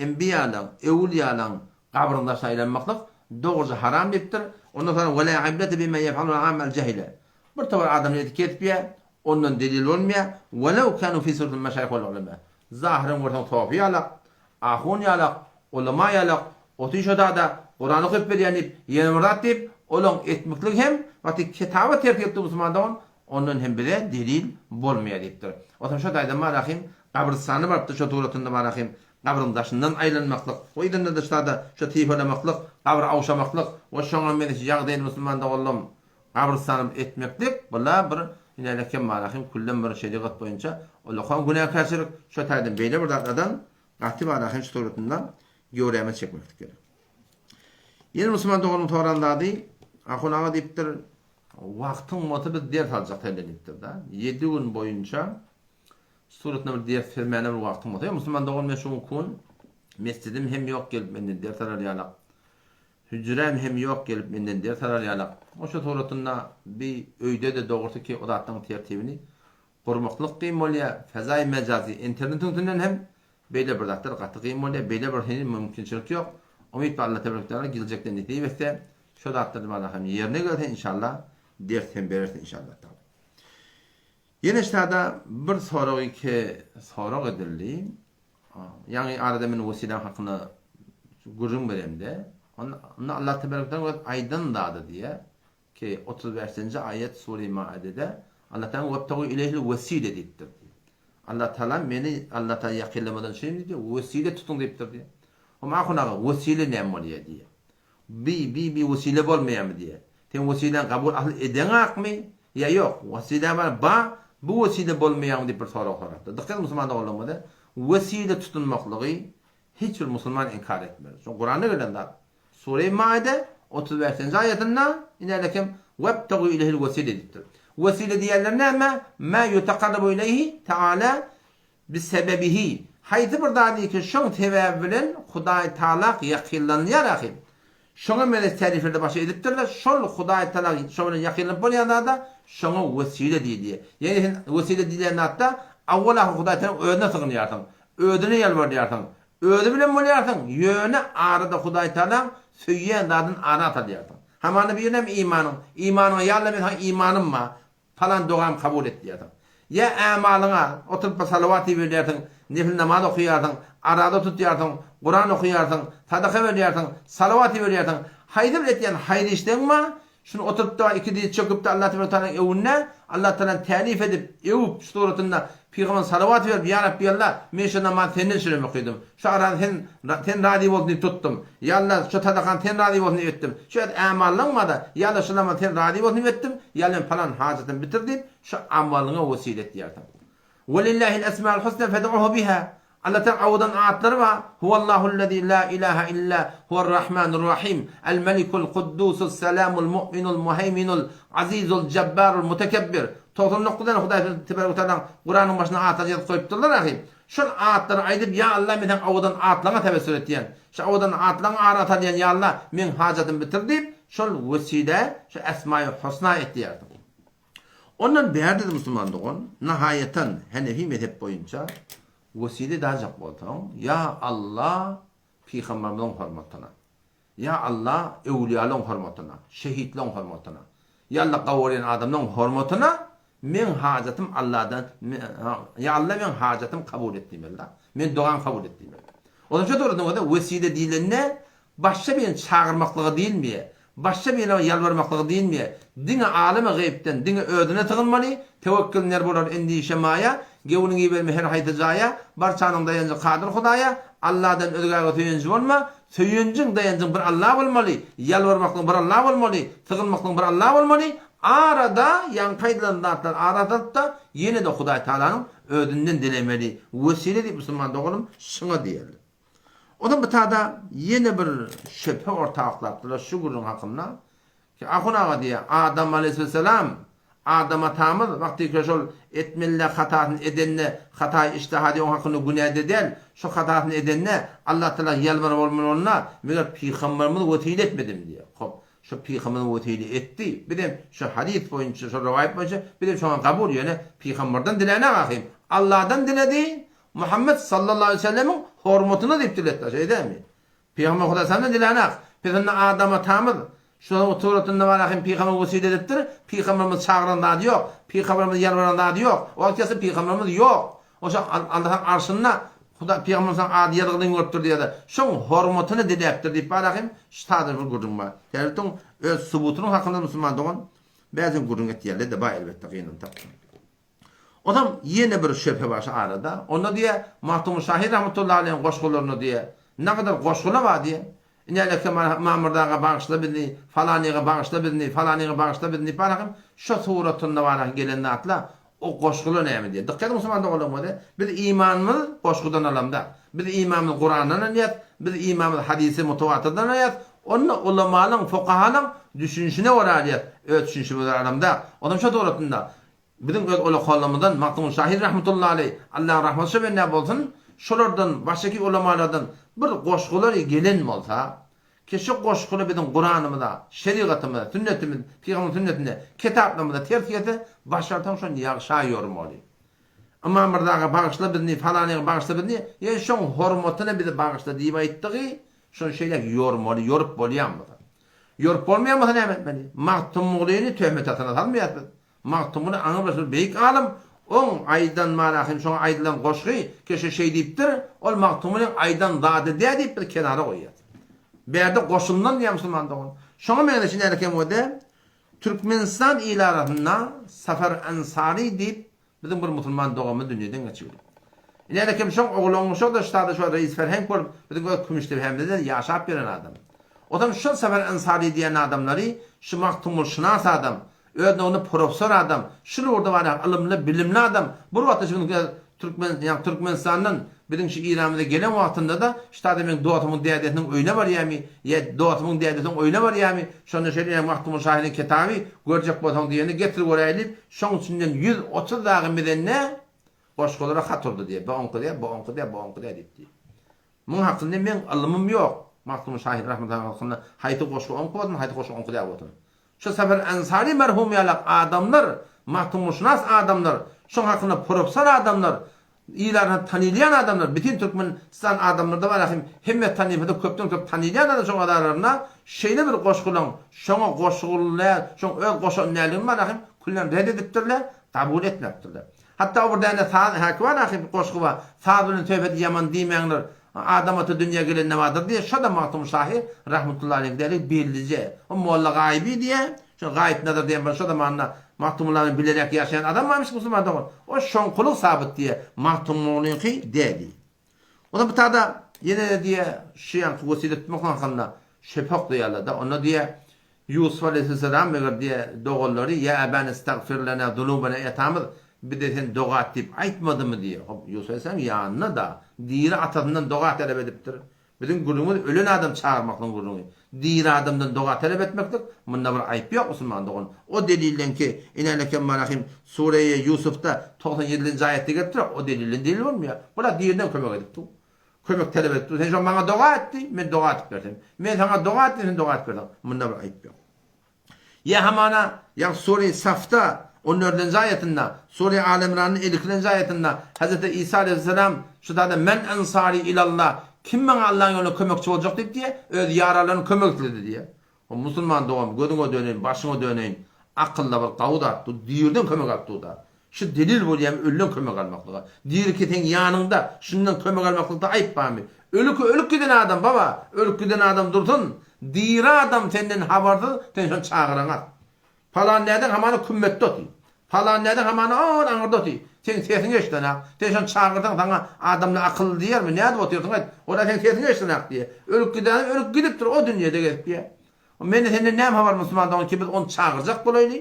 [SPEAKER 1] enbiýalaň, öwülýalaň gabryň daşyna aýlanmaklyk dogruja haram diýipdir. Ondan soňra Wela ibrete bima yef'alul amme al jahile. Bir topar adamlar edip kesipýä, ondan delil bolmaýa, welew kanu fi suratil meşaýyh wal ulema. Zahyran görseň sofy ýalak, ahun ýalak, ulama ýalak, oty şodada Kuran okyp berýän diýip, ýene bir zat diýip, olaň etmikligi hem wagty kitaba ters gelipdir musulman dogan, Ondan hem bize delil bolmaýar diýipdir. Otam şo taýda Malahym gabrystana barypdyr şo suratynda Malahym gabryň daşyndan aýlanmaklyk we yzynda-da ştada şo sypalamaklyk, gabry awşamaklyk we şoňa meňzeş ýagdaýyny musulman doganlygym gabrystana etmeklik bula bir inälekem Malahym küllem bir şerigat boýunça ullakan günäkärçilik şo taýdan beýle bir zatlardan gaty Malahym şu suratynda göwrämizi çekmeklik gerek. Ýene musulman doganym soran zady Ahun aga diýipdir Wagtyň bolsa biz ders aljak senden diýipdir-de. Ýedi gün boýunça suratynda bir ders bermäne bir wagtyň bolsa. Ýa musulman dogan men şu gün mesjidim hem ýok gelip menden ders alar ýalak. Hüjräm hem ýok gelip menden ders alar ýalak. Oşa suratynda bi öýde-de dogrusy ki o zatlaryň tertibini gurmaklyk kyn bolýar. Fezaýy mejazy internetiň üstünden hem Beýle bir zatlar gaty kyn bolýar, beýle bir heniz mümkinçilik ýok. Umyt bar Allah tebarek teala geljekde nesip etse şo zatlar bana hem ýerine gelse inşallah ders hem bereris inşallah taala. Ýene şada bir sorag ki sorag edildi. Ýaňy arada men wesiläň hakynda gürrüň beremde, onda Allah tebarek teala öz aýdan zady diýe Ki, 35-nji aýat Sure-i Maidede Allah Taala Webtegu ileyhil wesile diýipdir. Allah Taala meni Allah Taala ýakynlamadan üçin diýdi, wesile tutuň diýipdir diýýär. Hom ahun aga, wesile näme bolýar diýýär. Bi, bi, bi wesile bolmaýarmy diýýär. Sen wesiläni kabul asyl edeňakmy ýa ýok? Wesile bar, ba, bu wesile bolmaýarmy diýip bir sorag sorapdyr. Dykgat musulman doganlarymyza, wesile tutunmaklygy hiç bir musulman inkar etmez. Şo Kuranda gelen zat. Sure-i Maide 35-nji aýatynda inälekem Webtegu ileyhil wesile diýipdir. Wesile diýenleri näme? Ma ýutakarrabu ileyhi teala bisebebihi. Haýsy bir zady ki şoň sebäbi bilen Hudaý Taala ýakynlanylýar ahyr. Şoňa meňzeş tärifleri başa edipdirler. Şol Hudaý Taala şo bilen ýakynlanyp bolýan zada şoňa wesile diýilýär. Ýagny sen wesile diýilýän zatda awwal-ahyr Hudaý Taalaň özüne sygynýarsyň. Özüne ýalbarýarsyň. Özi bilen bolýarsyň, ýöne arada Hudaýtagalaň söýýän zadyny ara salýarsyň. Hamana birinem imanyň, imanyňa ýa Alla men saňa imanym bar, palan dogamy kabul et diýýärsiň. Ýa ämalyňa, oturyp bir salawat iberýärsiň, nefil namaz okaýarsyň, araza tutýarsyň, Kuran okaýarsyň, sadaka berýärsiň, salawat iberýärsiň. Haýsy bir etýän haýyr işleň bar, Şuny oturyp-da, iki dyz çöküp-de Allah Tebarek Tealanyň öwünde, Allah Tealany tälif edip, öwüp, şu suratynda Pygamberimize salawat berip, Ýa Rabbi Allah, men şu namazy Senden şirem okydym. Şu arazy Sen, Sen razy bolsun diýip tutdum. Ýa Allah, şu sadakany Sen razy bolsun diýip etdim. Şu et ämallaň bar-da, Ýa Allah, şu namazy Sen razy bolsun diýip etdim. Ýa Allah, men palan hajatymy bitir diýip, şu amalyňa wesile etýärsiň. Welillahil esmaul husna fed'uhu biha. Allah Taala owadan atlary bar. Huwallahul-lezî lâ ilâhe illâ huwer-rahmanur-rahîm, el-melikul-kuddusus selamul mu'minul muheýminul azizul jabbarul mutekebbir. 99 däne Hudaý tebarek we tealanyň Kuranyň başyna atlary ýazyp goýupdyrlar ahy. Şol atlary aýdyp ýa Allah men seň owadan atlaryňa tewessül etýän. Şu owadan atlaryňy ara salýan ýa Allah meň hajatymy bitir diýip şol wesile şu esmaýy husna etýärsiň. Ondan bärde-de musulman dogan, nahaýatan Henefi mezhep boýunça wesile dajak bolsaň, Ýa Alla pygambarymyzyň hormatyna, Ýa Alla öwlüýalaň hormatyna, şehitleň hormatyna, Ýa Alla gowurýan adamlaň hormatyna meň hajatym Alladan, Ýa Alla meň hajatym kabul et diýmeli-da. Meň dogam kabul et diýmeli. Ondan şu dogrudan bolsa wesile diýlende başga birini çagyrmaklyga diýilmeýär. Başga birine ýalbarmaklygy diýilmeýär. Diňe aleme geýipden, diňe özüne sygynmaly, Tewekkül ner bolar endişe maýa, Gewniňi iberme her haýsy jaýa, Barçanyň daýanjy Kadyr Hudaýa, Alladan özgäge söýenji bolma, Söýenjiň, daýanjyň bir Alla bolmaly, Ýalbarmaklygyň bir Alla bolmaly, Sygynmaklygyň bir Alla bolmaly, Arada ýaňky aýdylan zatlar ara salyp-da, ýene-de Hudaý Tagalanyň özünden dilemeli. Wesile diýip musulman doganym şuňa diýerler. Onsoň bu tada ýene bir şübhe orta oklapdylar şu gürrüň hakynda. Ki Ahun aga diýýär, Adam aleýhisselam, Adam atamyz wagtyky şol etmeli däl hatasyny edende, hataýy iştihady oň hakynda günä-de däl, şo hatasyny edende Allah Tagala ýalbaryp bolmaly onda, meger pygamberimiz wesile etmedimi diýýär. Hop, şo pygamberimiz wesile etdi. Bizem şo hadys boýunça, şo rowaýat boýunça bizem şoňa kabul, ýöne pygamberden dilänok ahym. Allahdan diledi, Muhammet sallallahu aleýhi we sellemiň hormatyna diýip diletdi, şeý dälmi? Pygamber Hudaý senden dilänak. Biz indi Adam atamyz şonuň suratynda bar ahim pygamber wesile edipdir. Pygamberimiz çagyran zady ýok. Pygamberimiz ýalbaran zady ýok. O wagt gelse pygamberimiz ýok. Oşa Allahyň arşynda Hudaý pygamberimiziň ady ýazgylyny görüpdir diýýärler. Şoň hormatyna diläpdir diýip bar ahim şu taýda bir gürrüň bar. Täbirtiň öz subutynyň hakynda musulman dogan bäzin gürrüň etýärler-de bar elbetde gynansak. Onsoň ýene bir şöbhe bar şu arada. Onda diýýär, Magtymguly şahyr rahmetullahi aleýhiň goşgularynda diýýär, nagadar goşgular bar diýýär. Inäleke Mamurda aga bagyşla bizni, falanyga bagyşla bizni, falanyga bagyşla bizni diýip barahym, şo suratynda barahym gelen zatlar, o goşgular näme diýýär. Dykgat ediň musulman doganlarym bolsa, biz imanymyz goşgudan alamzok. Biz imanymyzy Kurandan alýas, biz imanymyzy hadysy mutawatyrdan alýas, onda ulamalaň, fukahalaň düşünişine görä alýas, öz düşünişimize görä alamzok. Onam şo suratynda Biziň öz ulakanlarymyzdan Magtymguly şahyr rahmetullahi aleý, Allaň rahmeti şo bendä bolsun, şolardan başgaki ulamalardan bir goşgulary gelen bolsa, ki şu goşgular biziň Kuranymyza, şerigatymyza, sünnetimiz, pygamberiň sünnetine, kitaplarymyza ters gelse, başarsaň şony ýagşa ýormaly. Ymam Myrzaga bagyşla bizni, falanyga bagyşla bizni, ýa şoň hormatyna bizi bagyşla diýip aýtdygy, şony şeýläk ýormaly, ýorup bolýan bolsa. Ýorup bolmaýan bolsa näme etmeli? Magtymgulyny töhmet astyna salmaýas biz. Magtymguly aňrybaş bir beýik alym, oň aýdan marahym şoňa aýdylan goşgy keşe şeý diýipdir, ol Magtymgulyň aýdan zady dä diýip biz kenara goýýas. Bärde goşundan diýýär musulman dogan. Şoňa meňzeş ine kemwede Türkmenistan il arasynda Safar Ansary diýip Biziň bir musulman doganymyz dünýeden geçigdi. Ine kim şoň oglangyň şo-da ştada şo reis ferhenk bolup biziň öz Kümüşdepemizde ýaşap ýören adam. Otam şol Safar Ensary diýen adamlary şu Magtymguly şynas adam, öz nowunda professor adam, şul ugurda barýan ylymly, bilimli adam bir wagtda şu biziň Türkmen ýagny Türkmenistandan biziň şu Iranymyza gelen wagtynda-da ştada meň dostumyň dädesiniň öýüne barýamy ýa dostumyň dädesiniň öýüne barýamy şonda şeýle ýa Magtymguly şahyryň kitaby görjek bolsaň diýende getir göräý diýip Şoň içinden 130 dagy mizende goşgulara hat urdy diýýär. Bu oňky däl, bu oňky däl, bu oňky däl diýip diýýär. Muň hakynda meň ylymym ýok. Magtymguly şahyr rahmetullahi hakynda haýsy goşgy oňky bolsun, haýsy goşgy oňky däl bolsun. Şu Safar Ensary merhum ýalak adamlar, Magtymgulyşynas adamlar, şoň hakynda professor adamlar, Il arasynda tanylýan adamlar, bütin Türkmenistan adamlarda bar ahim, hemme tanypada köpden köp tanylýan adam şoň aralarynda şeýle bir goşgulaň şoňa goşgul däl, şoň öz goşan däldigini bar ahim, küllen red edipdirler, kabul etmepdirler. Hatda o bir däne saz häki bar ahim, goşgy bar, saz bilen söhbeti ýaman diýmäňler, Adam ata dünýä gelende bardyr diýýär, şo-da Magtymguly şahyr rahmetullahi aleýh däligi bellije. O Molla Gaýyby diýýär, Şo Gaýyp Nazar diýen bir şo zamanda Magtymgulyny bilerek ýaşaýan adam barmyş musulman dogan. O şoňkulyk sabyt diýýär, Magtymgulynyňky dä diýýär. Onsoň bu tada ýene-de diýýär, şu ýaňky wesile tutmak hakynda şübhe oklaýarlar-da. Onda diýýär, Ýusup aleýhissalam meger diýýär, doganlary, Ýa äbäne istagfir lena zunubena, eý atamyz, bize sen doga et diýip aýtmadymy diýýär. Hop, Ýusup aleýhissalam ýanynda-da, diri atasyndan doga talap edipdir. Biziň gürrüňimiz ölen adam çagyrmaklygyň gürrüňi. Diri adamdan doga talap etmeklik, munda bir aýyp ýok musulman dogan. O delildenki Inälekemmarahim sureýe Ýusufda 97 nji aýatda gelipdir, o delilden delil bolmaýar. Bular diriden kömek edip dur. Kömek talap edip dur. Sen şo maňa doga et diý, men doga edip bersem. Men saňa doga et diý, sen doga edip berseň. Munda bir aýyp ýok. Ýa hamana, ýagny Sure Safda on dördünji aýatynda, Sure Aly Imranyň 52-nji aýatynda Hezreti Isa aleýhissalam şu zada Men ensari ilallah, kim maňa Allaň ýolunda kömekçi boljak diýip diýýär, öz ýaralaryny kömek isledi diýýär. O musulman dogan gözüňe döneýin, başyňa döneýin, akylda bir gawy zat dur, diriden kömek alyp dur-da. Şu delil bolýamy ölüden kömek almaklyga? Diriki seň ýanyňda, şundan kömek almaklykda aýyp barmy? Ölüki ölüp giden adam baba, ölüp giden adam dursun, diri adam senden habarsyz, sen şony çagyraňak. Palan näden hamana kümmetde oty. Palan näden hamana on aňyrda oty. Seň sesiňi eşidenak. Sen şony çagyrsaň saňa adamlar akylly diýermi, nädip otyrsyň aýt. Ola seň sesiňi eşidenak diýer. Ölüp giden adam ölüp gidipdir, o dünýede gezip diýer. Mende senden näme habar musulman dogan ki biz ony çagyrjak bolaýly.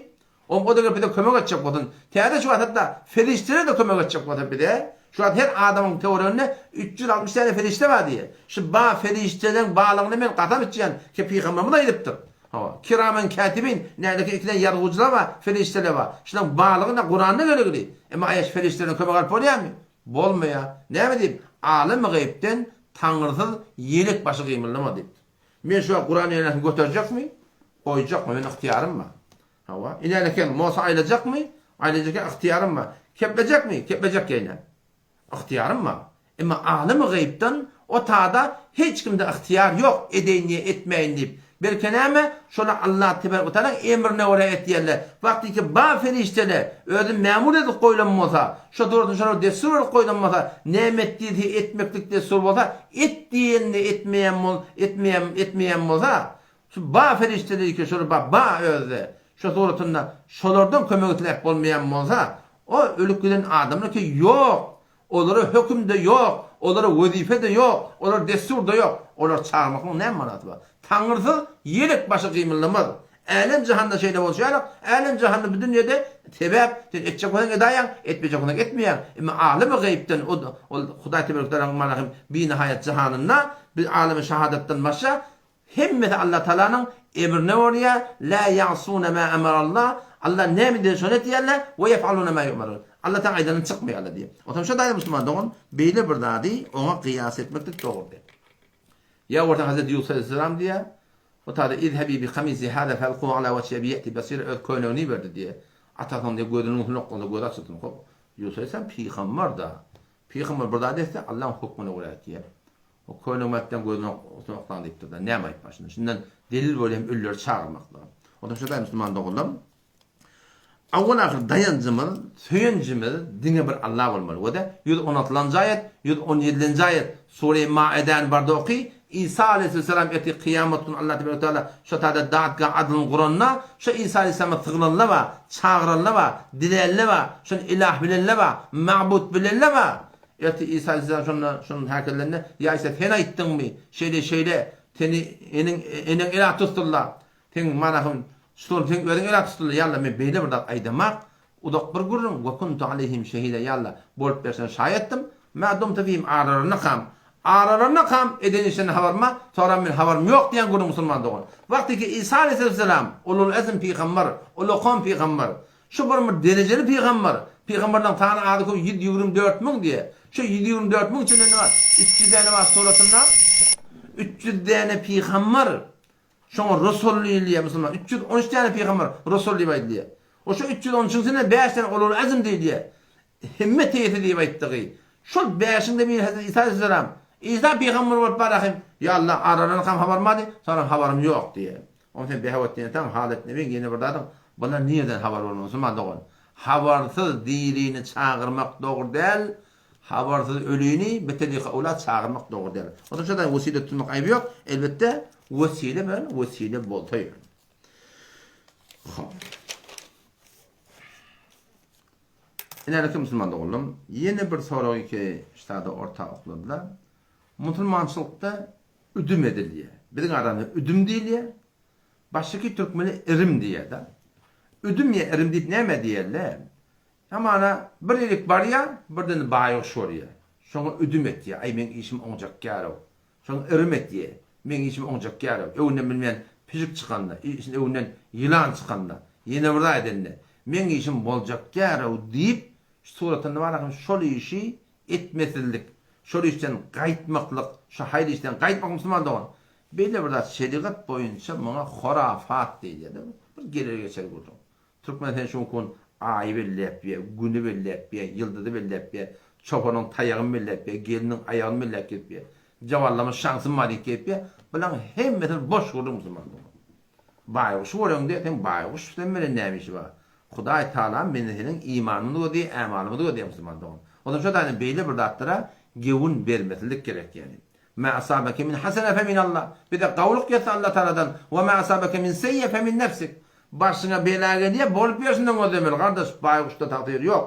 [SPEAKER 1] Oň o-da gelip bize kömek etjek bolsun. Täze şu wagt hatda perişdeler-de kömek etjek bolsa bize, şu wagt her adamyň töwereginde 360 däne perişde bar diýýär. Şu ba perişdeleriň barlygyna men kasam içýän ki pygamberimiz aýdypdyr. Hawa, kiramen kätibin, nädeki ikiden ýazgujylar bar, perişdeler bar. Şularyň barlygy na Kuranda geregli. Emma aýa şu perişdelerden kömek alyp bolýarmy? Bolmaýar. Näme diýip, alamy gaýypden Taňrysyz ýelek başy gymyldamaz diýipdir. Men şu wagt Kuran ýenesini göterjekmi? Goýjakmy? Meniň ygtyýarym bar. Hawa. Inäleken mosa aýlajakmy? Aýlajak eken ygtyýarym bar. Keplejekmi? Keplejek ýene. Ygtyýarym bar. Emma alamy gaýypdan o tada hiç kimde ygtyýar ýok, edeýin ýa etmäýin diýip. Belki näme, şolar Allah tebarek we taalaň emrine görä etýärler. Wagtyky bar perişdeler özi mämur edilip goýlan bolsa, şo dogrusyny şolara dessur edilip goýlan bolsa, näme et diýilse etmeklik dessur bolsa, et diýenini etmeýän bol, etmeýän, etmeýän bolsa, Şu ba perişdelerike şol ba ba özde şo suratynda şolardan kömek isläp bolmaýan bolsa o ölüp giden adamlarke ýok olara hökümde ýok olara wezipede ýok olara dessurda ýok olary çagyrmaklygyň näme manasy bar taňyrsyz ýelek başy gymyldamaz älem jahanda şeýle bolşy ýaly älem jahanda bu dünýede sebäp sen etjek bolsaň edaýaň etmejek bolsaň etmeýäň emma alamy gaýypdan o ol hudaý teberek tealanyň mana hem binihaýat jahanynda bir alamy şahadatdan başga Hemmesi Allah Tagalanyň emrine bolýar, La ýa'sune ma amarallah, Allah näme diýse şony etýärler, we ýef'alune ma ýu'merun. Allah Tagalaň aýdanyndan çykmaýarlar diýýär. Onsoň şo daýy musulman dogan beýle bir zady oňa gyýas etmeklik dogry däl. Ýa bolsa Hazreti Ýusup aleýhissalam diýýär, o taýda Izhebi bi kamisi hada fe'alkuhu ala wajhi abi ýe'ti basira öz köýnegini iberdi diýýär. Atasynyň diýýär gözüniň üstüne oklasa gözi açylsyn. Hop, Ýusup aleýhissalam pygamber-da. Pygamber bir zat etse Allaň hökmüne görä etýär. O köne mätden gözüni üstüne oklan diýipdir-de. Näme aýyp bar şunda? Şundan delil bolýar hem ölüleri çagyrmaklyga. Onsoň şo-da musulman doganlarym, awwal-ahyr daýanjymyz, söýenjimiz diňe bir Allah bolmaly. We-de 116-njy aýat, 117-nji aýat, Sure-i Maidäni barda oky, Isa aleýhissalam ertir kyýamat güni Allah tebarek teala şo taýda dadga adylyny guranda, şo Isa aleýhissalama sygynanlar bar, çagyranlar bar, dilänler bar, şony ilah bilenler bar, mabut bilenler bar. Ertir Isa aleyhisselam şonda şonuň häkellende, Ýa Isa, sen aýtdyňmy, şeýle, şeýle, seni eneň, eneň ela tutdular, seň manahym, şol seň özüň ela tutdular, ýa Alla, men beýle bir zat aýdamak, uzak bir gürrüň, we kuntu aleýhim şehida, ýa Alla, bolup berseň şaýatdym, ma dumtu fihim aralarynakam, aralarynakam eden işlerinden habarym bar, soram men habarym ýok diýen gürrüň musulman dogan. Wagtyky Isa aleyhisselam, ulul azm pygamber, ulakan pygamber, Şu bir bir derejeli pygamber. Pygamberleriň sany azy köp 124 müň diýýär. Şu 124 müň içinde ne bar? 300 däne bar suratynda. 300 däne pygamber. Şoňa Resul diýilýär musulman. 313 däne pygamber Resul diýip aýdylýar. O şu 313-iň içinde 5 däne ulul azm diýilýär. Himmet eýesi diýip aýtdygy. Şol bäşiň-de biri Hezreti Isa aleyhisselam. Isa pygamber bolup barahym, Ýa Allah, aralarynakam habarym bardy, soňram habarym ýok diýýär. Onda sen Behawetdine taň, Halet Nebiň ýene bir zadyň, bular nireden habar bolmaly musulman dogan? Habarsyz dirini çagyrmak dogry däl, habarsyz ölini beterika ula çagyrmak dogry däl. Onda şo daýy wesile tutmak aýby ýok, elbetde wesile bilen wesile bolsa ýöne. Hop. Ileriki musulman doganlarym, ýene bir soragy ki ştada orta okladylar. Musulmançylykda üdüm edilýär. Biziň aramyzda üdüm diýilýär. Başyky türkmeni irim diýýär-de. Üdüm ýa irim diýip näme diýerler? Hamana bir ýerik barýar, birden baýguş görýär. Şoňa üdüm etýär. Aý meň işim oňjakýar-ow. Şoňa irim etýär. Meň işim oňjakýar-ow. Öňünden bilmeýän pişik çykanda, işin öňünden ýylan çykanda, ýene bir zat edende, meň işim boljakýar-ow diýip, şu suratynda bar ahym şol işi etmesizlik, şol işden gaýtmaklyk, şu haýyr işden gaýtmak musulman dogan. Beýle bir zat şerigat boýunça muňa horafat diýilýär-de, bir geler-geçer gürrüň. Türkmen sen şu kun aýy belläp ýe, güni belläp ýe, ýyldyzy belläp ýe, çopanyň taýagyny belläp ýe, gelniň aýagyny belläp gezip ýe, jawallama şansym bar diýip gezip ýe, bulaň hemmesi boş gürrüň musulman dogan. Baýguşy göreňde seň baýguş sen bilen näme işi bar? Hudaý Taala meni seniň imanymyzy gözleýär, ämalymyzy gözleýär musulman dogan. Onsoň şo taýdan beýle bir zatlara gewün bermesizlik gerek ýani. Ma asabeke min hasene fe min Allah. Bize gowluk ýetse Allah Tagaladan. Wa ma asabeke min seýýe fe min nefsik. Başyňa bela gelýä, bolup ýörşünden gözlemeli gardaş, baýguşda tagsyr ýok.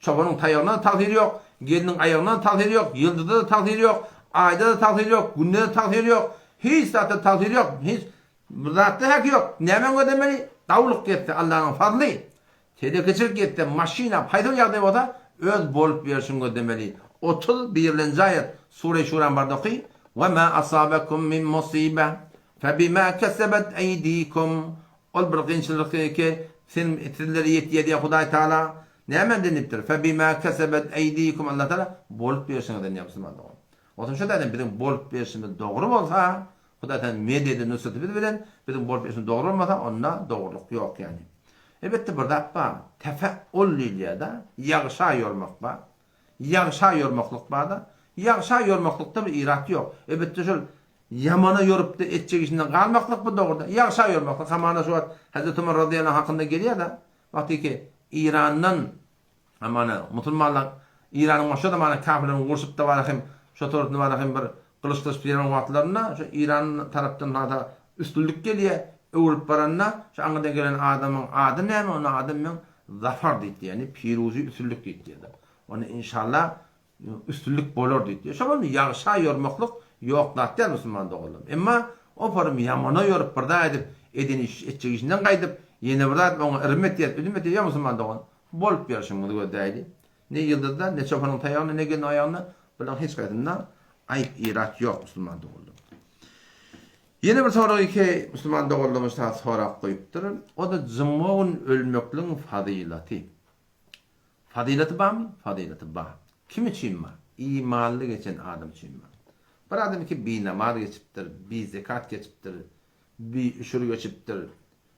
[SPEAKER 1] Çobanyň taýagyna-da tagsyr ýok, gelniň aýagyna-da tagsyr ýok, ýyldyzda-da tagsyr ýok, aýda-da tagsyr ýok, günde-de tagsyr ýok, hiç zatda tagsyr ýok, hiç bir zatda häki ýok. Nämäni gözlemeli? Gowluk ýetse Allanyň fazly. Telekeçilik ýetse, maşyn alyp, haýsy bir ýagdaý bolsa, öz bolup ýörşüňi gözlemeli. 31-nji aýat, Sure-i Şuraň barda oky, Ve ma asabekum min musibe, fe bima kesebet eydikum. Ol bir kynçylyk ki, sen, sizlere ýetýär diýýär Hudaý Tagala. Nämeden diýipdir? Fe bima kesebet eydikum Allah Tagala bolup ýörşüňizden diýýär musulman dogan. Onsoň şo taýdan biziň bolup ýörşümiz dogry bolsa, Hudaý Tagala mededi, nusraty biz bilen, biziň bolup ýörşümiz dogry bolmasa, onda dogrulyk ýok ýagny. Elbetde bir zat bar, tefeul diýilýär-de, ýagşa ýormak bar. Ýagşa ýormaklyk bar-da. Ýagşa ýormaklykda bir irat ýok. Elbetde şol ýamana ýorupda etjek işinden galmaklyk bu dogry-da. Ýagşa ýormaklyk hamana şu wagt Hezreti Omar razyýallahu anh hakynda gelýär-de, wagtyky Eýrandan Hamana musulmanlar Eýranyň başga zamana kafirleriň urşup-da bara hem şo tarapynda bara hem bir gylyç-gylyç ýören wagtlarynda şo Eýran tarapdan hada üstünlik gelýär, öwrülip baranda şo aňyrdan gelen adamyň ady näme, onuň ady meň Zafar diýipdi, ýagny piruzy üstünlik diýipdi. Onda inşallah Üstünlik bolar diýdi. Şo boldy ýagşa ýormaklyk ýok zat däl musulman doganlarym. Emma o porym ýamana ýorup bir zat edip eden iş etjek işinden gaýdyp ýene bir zat oňa yrym etýär üzüm etýär ýok musulman dogan bolup ýörşüňizi gözläýli. Ne ýyldyzda ne çopanyň taýagynda ne gelniň aýagynda bularyň hiç haýsynda aýyp irat ýok musulman doganlarym. Ýene bir sorag iki musulman doganlarymyz sorap goýupdyr. O-da juma gün ölmekligiň fazylaty. Fazylaty barmy? Fazylaty bar. Kim üçin bar? Imanly geçen adam üçin bar. Bir adam ki binamaz geçipdir, bizekat geçipdir, biüşür geçipdir,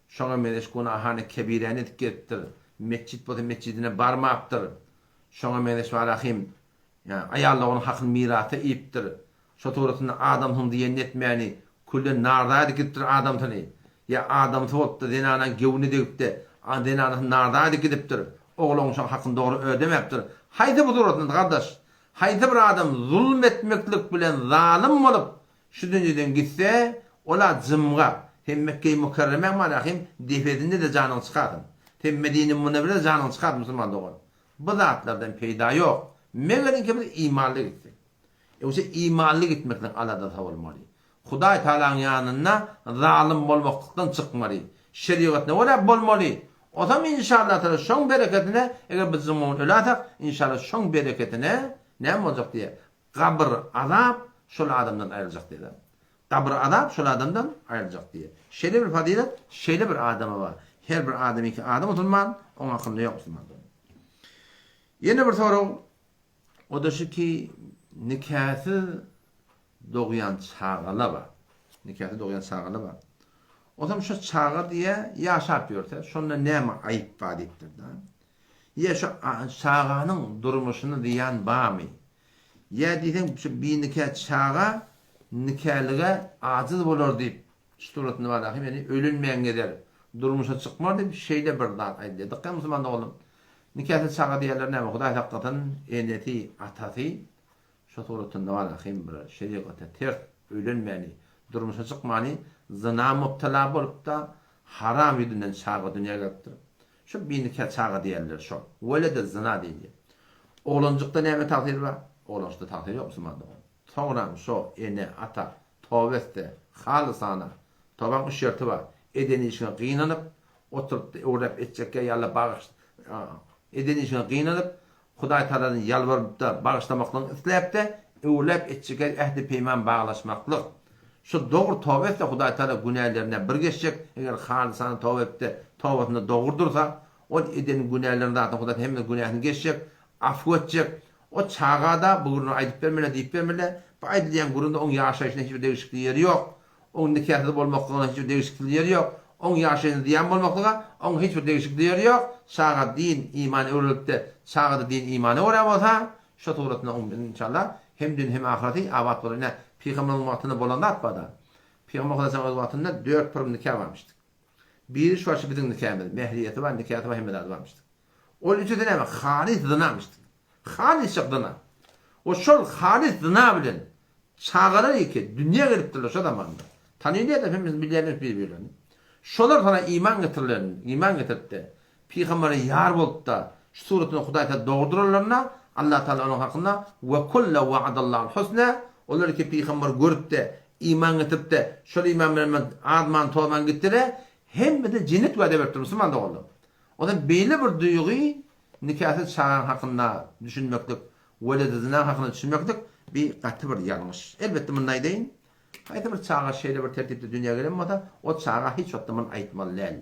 [SPEAKER 1] şoňa meňzeş günahany kebiräni edip gelipdir, metjit bolsa metjidine barmapdyr, şoňa meňzeş barahym aýal doganyň hakyny mirasa iýipdir, Şo tugrusynda adamsyň diýenini etmäni, külden narda edip gidipdir adamsyny. Ýa adamsy bolupdyr, zenanaň göwnüne degipdi, zenanasyny narda edip gidipdir. Ogluň şoň hakyny dogry ödemäpdir. Haýsy bu suratynda gardaş? Haýsy bir adam zulm etmeklik bilen zalym bolup, şu dünýeden gitse, ol-a jymga. Sen Mekgeýi Mükerremäň bar-a, hem depesinde-de janyň çykarsyn. Sen Medine Münewwerede janyň çykarsyn musulman dogan. Bu zatlardan peýda ýok. Megeriňki biz imanly gitsek. Ýogsa imanly gitmeklik aladasy bolmaly. Hudaý Tagalaň ýanynda zalym bolmaklykdan çykmaly. Şerigatyna görä bolmaly. Osam inşallah Tagala şoň bereketine eger biz juma gün öläsek inşallah şoň bereketine näme boljak diýýär. Gabyr azap şol adamdan aýryljak diýýär. Gabyr azap şol adamdan aýryljak diýýär. Şeýle bir fazylet şeýle bir adama bar. Her bir adamyňky ady musulman, oň akylynda ýok musulman. Ýene bir sorag O-da şu ki, nikasyz dogýan çagalar bar. Nikasyz dogýan çagalar bar. Onsoň şu çaga diýýär, ýaşap ýörse, şonda näme aýyp bar diýipdir-de. Ýa şu çaganyň durmuşyna zyýan barmy? Ýa diýseň, şu binika çaga nikalyga ajyz bolar diýip, Şu suratynda bar ahy meni öýlenmän gezer, durmuşa çykmar diýip şeýle bir zat aýdylýar. Dykgat musulman doganlarym. Nikasyz çaga diýýärler näme Hudaý saklasyn enesi atasy şu suratynda bar ahym bir şerigata ters öýlenmäni durmuşa çykmany zyna mubtala bolupda haram ýüzünden çaga dünýä gelipdir. Şu binika çaga diýýärler şol. Welede zyna diýilýär. Oglanjykda näme tagsyr bar? Oglanjykda tagsyr ýok musulman dogan. Soňram şo ene ata toba etse, halysana, tobaň üç şerti bar, eden işiňe gynanyp, oturypda öwräp etjekkä ýa-la bagyş eden işiňe gynanyp, Hudaý Tagaladan ýalbarypda bagyşlamaklygyňy isläpde, öwräp etjekkä ähdi-peýman baglaşmaklyk. Şo dogry toba etse, Hudaý Tagala günälerine bir geçjek, eger halysana toba edipde, tobasynda dogry dursa, ol eden günälerini zaten Hudaý hemme günäsini geçjek, afw etjek, O çaga-da bu gürrüňi aýdyp bermeli, diýip bermeli. Bu aýdylýan gürrüňde oň ýaşaýşyna hiç bir degişikli ýeri ýok. Oň nikasyz bolmaklygyna hiç bir degişikli ýeri ýok. Oň ýaşaýşyna zyýan bolmaklyga oň hiç bir degişikli ýeri ýok. Çaga din, iman öwrelipde, çaga-da din, imana görä bolsa, şo suratynda oň inşallah hem dünýe hem ahyraty abat bolar. Ine, pygamberimiziň wagtynda bolan zat bar-da. Pygamber Hudaýjanyň öz wagtynda dört pyrym nika barmyşdyk. Biri şu wagtky biziň nikämiz, mähriýeti bar, nikasy bar, hemme zady barmyşdyk. Ol üçüsi näme? Halys zynamyşdyk. Halysjak zyna. O şol halys zyna bilen. Çagalar iki dünýä gelipdirler şo zamanda. Tanylýarlar hemmesini bilýärler bir-birlerini. Şolar sana iman getirilen, iman getiripdi. Pygambere ýar bolupda, şu suratyny Hudaý Taala dogrudyranlarynda Allah Taala onuň hakynda we kulla wa'adallahu husna olar iki pygamber görüpde, iman getiripde, şol iman bilen men azman tozman gitdile, hemmesine jennet wada beripdir musulman doganlar. Ondan beýle bir duýgy nikasyz çagaň hakynda düşünmeklik, weledi zyna hakynda düşünmeklik bi gaty bir ýalňyş. Elbetde muny aýdaýyn, haýsy bir çaga şeýle bir tertipde dünýä gelen bolsa, o çaga hiç wagtda muny aýtmaly däl.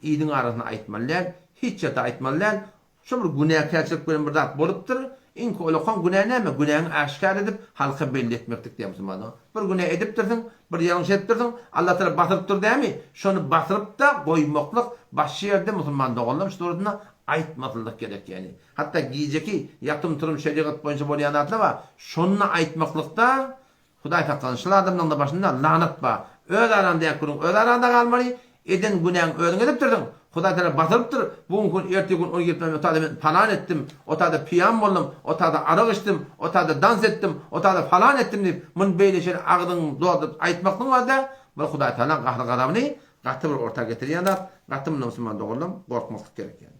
[SPEAKER 1] Iliň arasynda aýtmaly däl, hiç ýerde aýtmaly däl. Şo bir günäkärçilik bilen bir zat bolupdyr. Iňki olakan günä näme? Günäňi äşgär edip, halka belli etmeklik diýýär musulmanlar. Bir günä edipdirsiň, bir ýalňyş edipdirsiň, Allatagala basyrypdyr dämi? Şony basyryp-da goýmaklyk başga ýerde musulman doganlarym şu dogrusynda aýtmaslyk gerek ýagny. Hatda gijeki ýatym-turum şerigat boýunça bolýan zatlar bar. Şony-da aýtmaklykda Hudaý saklasyn, şul adamlaryň-da başynda lanat bar. Öz araňdaky gürrüň öz araňda galmaly, eden günäňi özüň edipdirsiň, Hudaý Tagala basyrypdyr, bu gün gün, ertir gün ony gelip men o taýda men palan etdim, o taýda pyýan boldum, o taýda arak içdim, o taýda dans etdim, o taýda falan etdim diýip, muny beýle şeýle agzyňy dolduryp aýtmaklygyň özi-de bir Hudaý Tagalaň gahry-gazabyny gaty bir orta getirýän zat, gaty mundan musulman doganlarym gorkmaklyk gerek ýaly.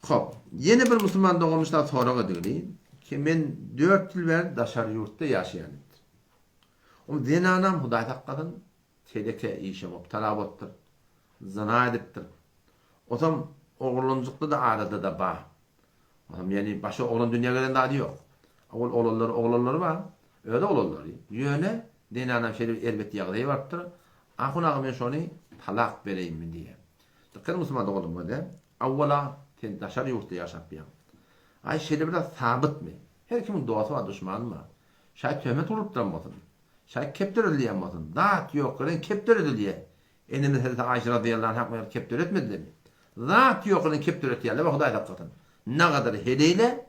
[SPEAKER 1] Hop, ýene bir musulman doganymyzdan sorag edildi ki, men dört ýyl bäri daşary ýurtda ýaşaýan diýipdir. Oň zenanam Hudaý saklasyn, teleke işe mubtala bolupdyr, zyna edipdir. Osam oglanjykda-da arada-da bar. Osam ýani başga oglan dünýä gelen zady ýok. Ol oglanlary oglanlary bar, öz oglanlary. Ýöne zenanam şeýle bir erbet ýagdaýa barypdyr. Ahun aga men şony talak bereýinmi diýýär. Dykgat musulman doganym bolýa. Awwala sen daşary ýurtda ýaşap ýaň. Aý şeýle bir zat sabytmy? Her kimiň dosty bar duşmany bar. Şaýat töhmet urlupdyram bolsun. Şaýat kep döredilýän bolsun. Zat ýok ýerden kep döredilýä. Enemiz Hezreti Aýşe razyýallahu anha hakynda kep döretmedilermi? Zat ýok ýerden kep döretýärler we Hudaý saklasyn. Nagadar heleýle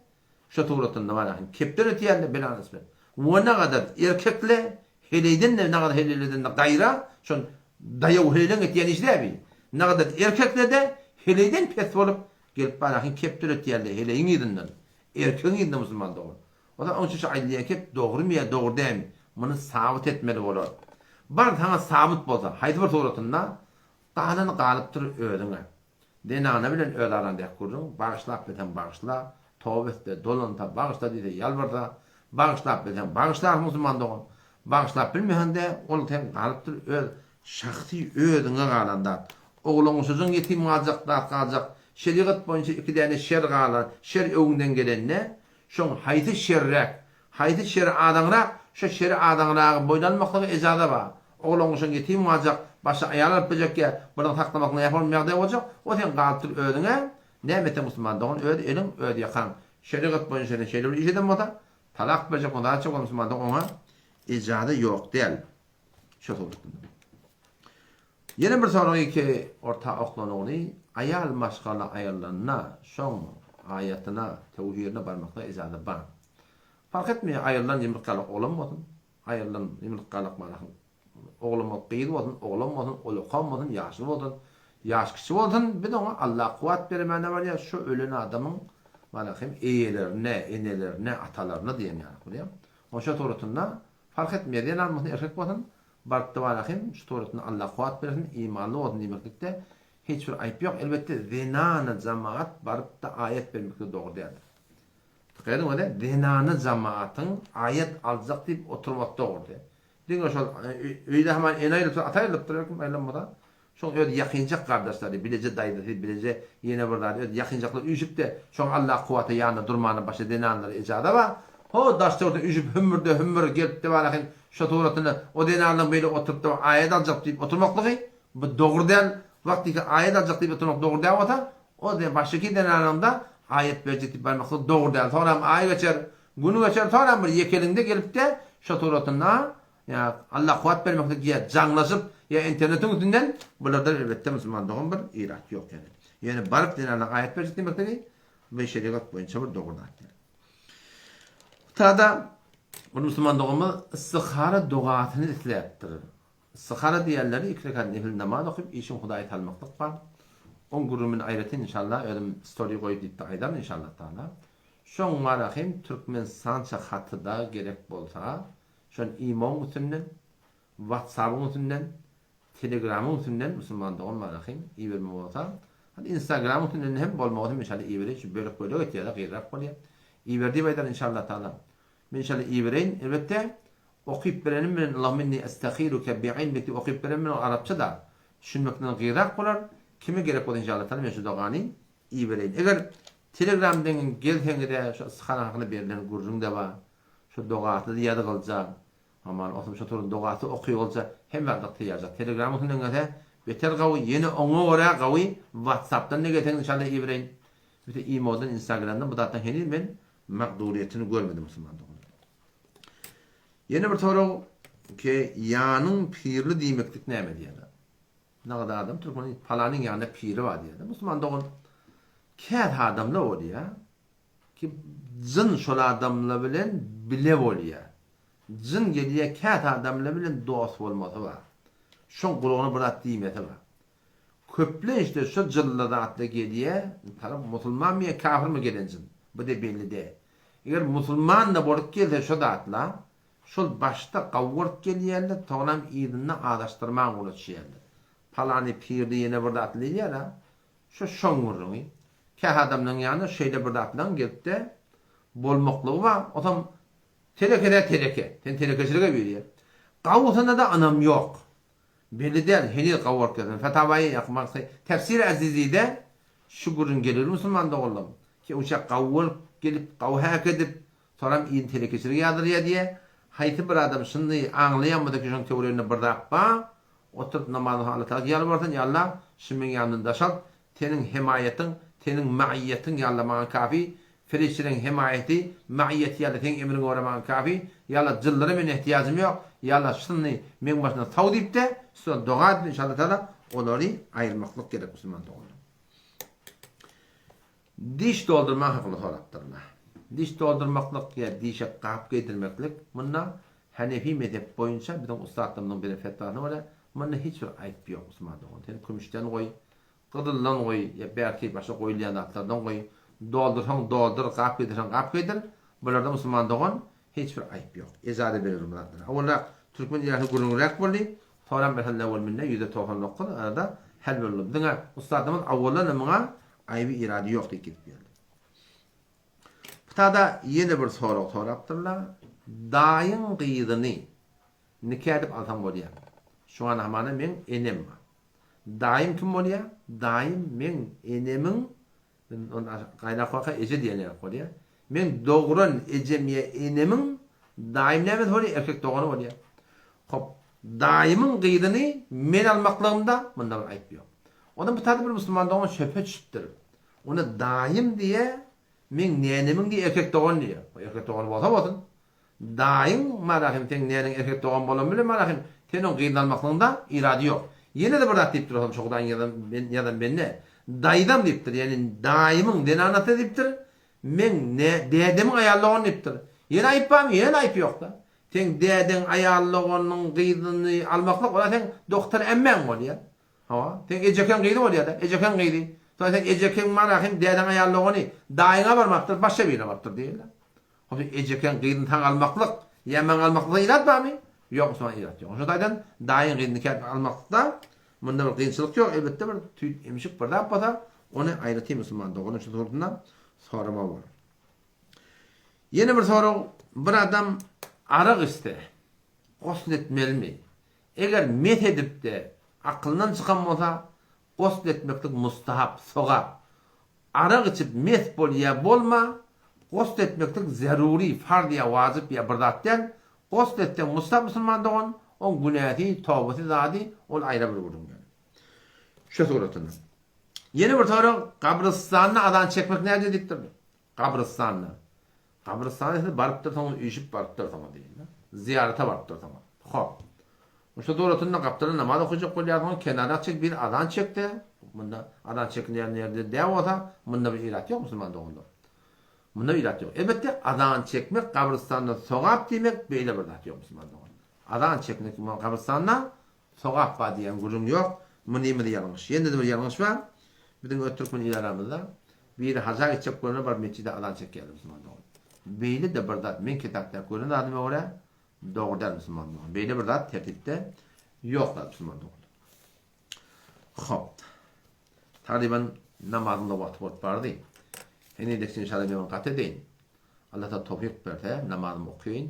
[SPEAKER 1] Şo suratynda bar ahim kepder ötýände bela nisbet. We nagadar erkekle heleýden-de nagadar heleýlerden-de gaýra şon daýaw heleýleň etýän işi däbi. Nagadar erkekle-de heleýden pes bolup gelip bar ahim kepder ötýände heleýiň yzyndan, erkegiň yzyndan musulman dogan. O zaman oň üçin şu aýdylýan kep dogrymy ýa dogry dälmi muny sabyt etmeli bolar. Bar saňa sabyt bolsa haýsy bir suratynda galany galypdyr özüňe. Zenana bilen öz araňdaky gürrüň, bagyşlap bilseň bagyşla, toba etse, dolansa, bagyşla diýse, ýalbarsa, bagyşlap bilseň bagyşlarsyň musulman dogan, bagyşlap bilmeseň-de, ol seň galypdyr öz şahsy özüňe galan zat. Oglangyşajyň ýetim galjak zat galjak, şerigat boýunça iki däne şer galan, şer öňüňden gelende, şoň haýsy şerräk, Haýsy şeri azaňrak, şo şeri azaňragy boýun almaklyga ejaza bar. Oglan-guşaň ýetim galjak, başga aýal alyp biljek ýa biriniň saklamaklygyna ýapylan ýagdaý boljak, o seň galypdyr özüňe, näme etseň musulman dogan öz eliň, öz ýakaň. Şerigat boýunça sen şeýle bir iş eden bolsaň, talak berjek bolsaň, zat etjek bolsaň musulman dogan oňa ejaza ýok däl. Şo suratynda. Ýene bir sorag iki orta oklanyny aýal maşgala aýrylanda şoň aýatyna töwhirine barmaklyga ejaza bar. Parh etmeýär aýrylan ýumruk galak oglan bolsun, aýrylan ýumruk galak manasyň oglan bolup gyz bolsun, oglan bolsun, ulakam bolsun, ýaşly bolsun, ýaş kiçi bolsun biz oňa Allah kuwwat bermäne barýar şo ölen adamyň mana hem eýelerine, enelerine, atalaryna diýen ýaly bolýar. Oşa suratynda Fark etmeýär, zenan bolsun, erkek bolsun, barypda barahym, şu suratynda Allah kuwwat bersin, imanly bolsun diýmeklikde hiç bir aýyp ýok. Elbetde, zenana jamaat barypda aýat bermeklik dogry däldir. Dykgat ediň özi, zenana jamaatyň aýat aljak diýip oturmak dogry däl. Diňe şol öýde haman ene aýrylypdyr, ata aýrylypdyr, her kim aýrylan bolsa, Şoň öz ýakynjak gardaşlary, bileje daýzasy, bileje ýene bir zady, öz ýakynjaklary üýşüp-de, şoň Allah kuwwata ýanynda durmana başga zenanlara ejaza bar. Ho, daş-töwerekden üýşüp hümmürde-hümmür gelip-de barahyn şo suratyny o zenanlaň beýle oturyp-da aýat aljak diýip oturmaklygy, bu dogry däl. Wagtyky aýat aljak diýip oturmak dogry däl bolsa, o başgaki zenanaň-da aýat berjek diýip barmaklygy dogry däl. Soňram aý geçer, gün geçer, soňram bir ýekeliňde gelip-de şo suratynda Ýa Allah kuwwat bermeklik ýa jaňlaşyp ýa internetiň üstünden bulardan elbetde musulman dogan bir irat ýok ýöne. Ýöne baryp zenana aýat berjek diýmekligi bu şerigat boýunça bir dogry zat däl. Tada bir musulman doganymyz istihara dogasyny isläpdir. Istihara diýenleri iki rekat nefil namaz okyp işiň Hudaýa salmaklyk bar. Oň gürrüňini aýratyn inşallah özüm story goýup diýip-de aýdaryn inşallah taala. Şoň bara hem Türkmenistança hatyda gerek bolsa, şony imoň üstünden, whatsappyň üstünden, telegramyň üstünden musulman dogan bara hem iberme bolsa, hadi instagramyň üstünden hem bolmasa hem inşallah ibereýin şu bölek bölek etýärler gyzrak bolýar. Iber diýip aýdar inşallah taala. Men inşallah ibereýin. Elbetde okyp berenim bilen Allahümme inni estahiruke bi'ilmik diýip okyp berenim bilen arapça da düşünmekden gyzrak bolar. Kime gerek bolsa inşallah taala men şu dogany ibereýin. Eger Telegramdan gelseňizä şu ystyhara hakynda berlen gürrüň-de bar. Şu dogasy ýazgylja. Aman otum şu turun dogasy okygylja hemme zatlyk taýýarjak. Telegramyň üstünden gelse beter gawy ýene oňa görä gawy Whatsappdan-da gelseňiz inşallah ibereýin. Bütin imodan instagramdan bu zatlaryň heniz men magduryýetini görmedim musulman doganlar. Ýene bir sorag ki ýanyň pirli diýmeklik näme diýýärler. Nagada adam türkmeniň palanyň ýanynda piri bar diýýär. Musulman dogan käte adamlar bolýar ki jyn şol adamlar bilen bile bolýar. Jyn gelýär käte adamlar bilen dost bolmasy bar. Şoň gulagyna bir zat diýmesi bar. Köplençde şo jynly zatlar gelýär, tarap musulmanmy ýa kafirmi gelen jyn, bu-da belli däl. Eger musulman-da bolup gelse şo zatlar, Şol başda gawuryp gelýärler, soňram yzynda azaşdyrmaga ulaşýarlar. Palany pirdi ýene bir zat diýýär-ä. Şo şoň gürrüňi. Käh adamlaryň ýanyna şeýle bir zatlaryň gelip-de bolmaklygy bar. Otam teleke-dä teleke. Sen telekeçilige birýär. Gawusyna-da ynam ýok. Belli däl, heniz gawuryp gelsin. Fetawaýy ýa maksy Tefsir Azizide şu gürrüň gelir musulman doganlarym. Ki onça gawuryp gelip, gawy häk edip, Soram il telekeçilik ýazdyrýar diýýä. Haýsy bir adam şuny aňlaýan bolsa ki şoň töwereginde bir zat bar, oturyp namazyny Alla Tagala ýalbarsyn, Ýa Alla, şuny meň ýanymdan daşalt, Seniň hemaýatyň, Seniň maýýatyň Ýa Alla maňa kafi, perişdeleriň hemaýaty, maýýaty Ýa Alla Seň emriňe görä maňa kafi, Ýa Alla jynlara meniň ehtiýajym ýok, Ýa Alla şuny meň başymdan saw diýip-de, üstüne doga edip inşallah Tagala olary aýyrmaklyk gerek musulman doganlar. Diş doldurma hakynda sorapdyrlar. Diş doldurmaklyk ýa dişe gap geýdirmeklik, munda Hanefi mezhep boýunça biziň ussatlarymyzyň beren fetwasyna görä, munda hiç bir aýyp ýok, musulman dogan. Sen kümüşden goý, gyzyldan goý ýa bärki başga goýulýan zatlardan goý, doldursaň doldur, gap geýdirseň gap geýdir, bularda musulman dogan hiç bir aýyp ýok. Ejaza berer bu zatlara. Owalrak türkmen ilaty gürrüňräk boldy, Soram bir hille bol minde 199 arada hal boldy. Diňe ussadymyz awaldan muňa aýby irady ýok diýip gidip geldi. Putada ýene bir sorag sorapdyrlar. Daýyň gyzyny nika edip alsaň bolýarmy? Şuňa hamana meň enem bar. Daýym kim bolýar? Daýym meň enemiň Gaýnak waka eje diýen ýaly bolýar. Meň dogran ejem ýa enemiň daýym nämesi bolýar? Erkek dogany bolýar. Hop, daýymyň gyzyny men almaklygymda munda bir aýyp ýok. Onda bu taýda bir musulman dogan şöphe düşüpdir. Onda daýym diýe, meň nänemiň diýe erkek dogan diýe. Erkek dogany bolsa bolsun. Daýyň Marahym seň näniň erkek dogan bolan bilen Marahym sen oň gyzyny almaklygyňda irady ýok. Ýene-de bir zat diýipdir otam şo hudaýyň ýazan men ýazan bende. Daýzam diýipdir ýagny daýymyň zenanasy diýipdir meň ne dädemiň aýal dogany diýipdir. Ýene aýyp barmy ýene aýyp ýokda. Seň dädeň aýal doganynyň gyzyny almaklyk ola seň dogtor ämmäň bolýa. Hawa seň ejekeň gyzy bolýada ejekeň gyzy. Soň seň ejekeň Marahym dädeň aýal dogany daýyňa barmapdyr başga birine barypdyr diýýärler. Howsy ejekeň gyzyny saňa almaklyk, ýa maňa almaklykda irat barmy? Ýok, musulman irat ýok. Şo taýdan daýyň gyzyny nikah almaklykda munda bir kynçylyk ýok. Elbetde bir tüýt emşik bir zat bolsa, ony aýratyn musulman doganyň şu suratynda soramaly bolar. Ýene bir sorag, bir adam arak içse, gosl etmelimi? Eger mes edip-de akylyndan çykan bolsa, gosl etmeklik mustahap, sogap. Arak içip mes bol ýa bolma, gosl etmeklik zerury, farz ýa wajyp ýa bir zat däl. Gosl etseň mustahap musulman dogan, oň günäsi, tobasy zady ol aýra bir gürrüň ýöne. Şu suratynda. Ýene bir sorag, gabrystanda azan çekmek näde diýipdir. Gabrystanda. Gabrystana siz barypdyrsyňyz, üýşüp barypdyrsyňyz diýildi. Zyýarata barypdyrsyňyz. Hop. Şo suratynda gapdalda namaz okajak bolýarsyňyz, kenara çek, bir azan çekde, munda azan çekilýän ýerde däl bolsa, munda bir irat ýok musulman doganlar. Munda irat ýok. Elbetde, azan çekmek gabrystanda sogap diýmek beýle bir zat ýok musulman dogan. Azan çekmek gabrystanda sogap bar diýen gürrüň ýok. Munymyz ýalňyş. Ýene-de bir ýalňyş bar. Biziň öz türkmen il aramyzda. Biri haja gitjek bolanda baryp metjide azan çekýärler musulman dogan. Beýle-de bir zat men kitapdaky gören zadyma görä dogry däl musulman dogan. Beýle bir zat tertipde ýok zat musulman dogan. Hop. Tagryban namazyň da wagty bolup bardy. Henizekçe inşallah men ony gat edeýin. Allah Taala towfyk berse namazymy okaýyn.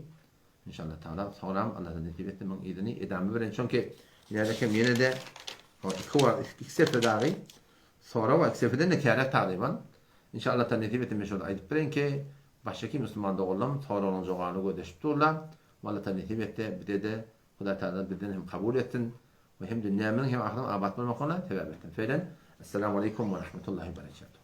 [SPEAKER 1] Inşallah Taala soňram Allah Taala nesip etse muň yzyny edamy bereýin. Çünki nädekem ýene-de iki wagt iki sefer dagy sorag bar. Iki seferden-de käräk tagryban. Inşallah Taala nesip etse men şony aýdyp bereýin ki başdaky musulman doganlarym soragynyň jogabyny gözleşip durlar. Allah Taala nesip etse bize-de Hudaý Taala bizden hem kabul etsin we hem dünýämiziň hem ahyryň abat bolmagyna sebäp etsin. Feýlen, Esselamu aleýkum we rahmetullahi we berekatuh.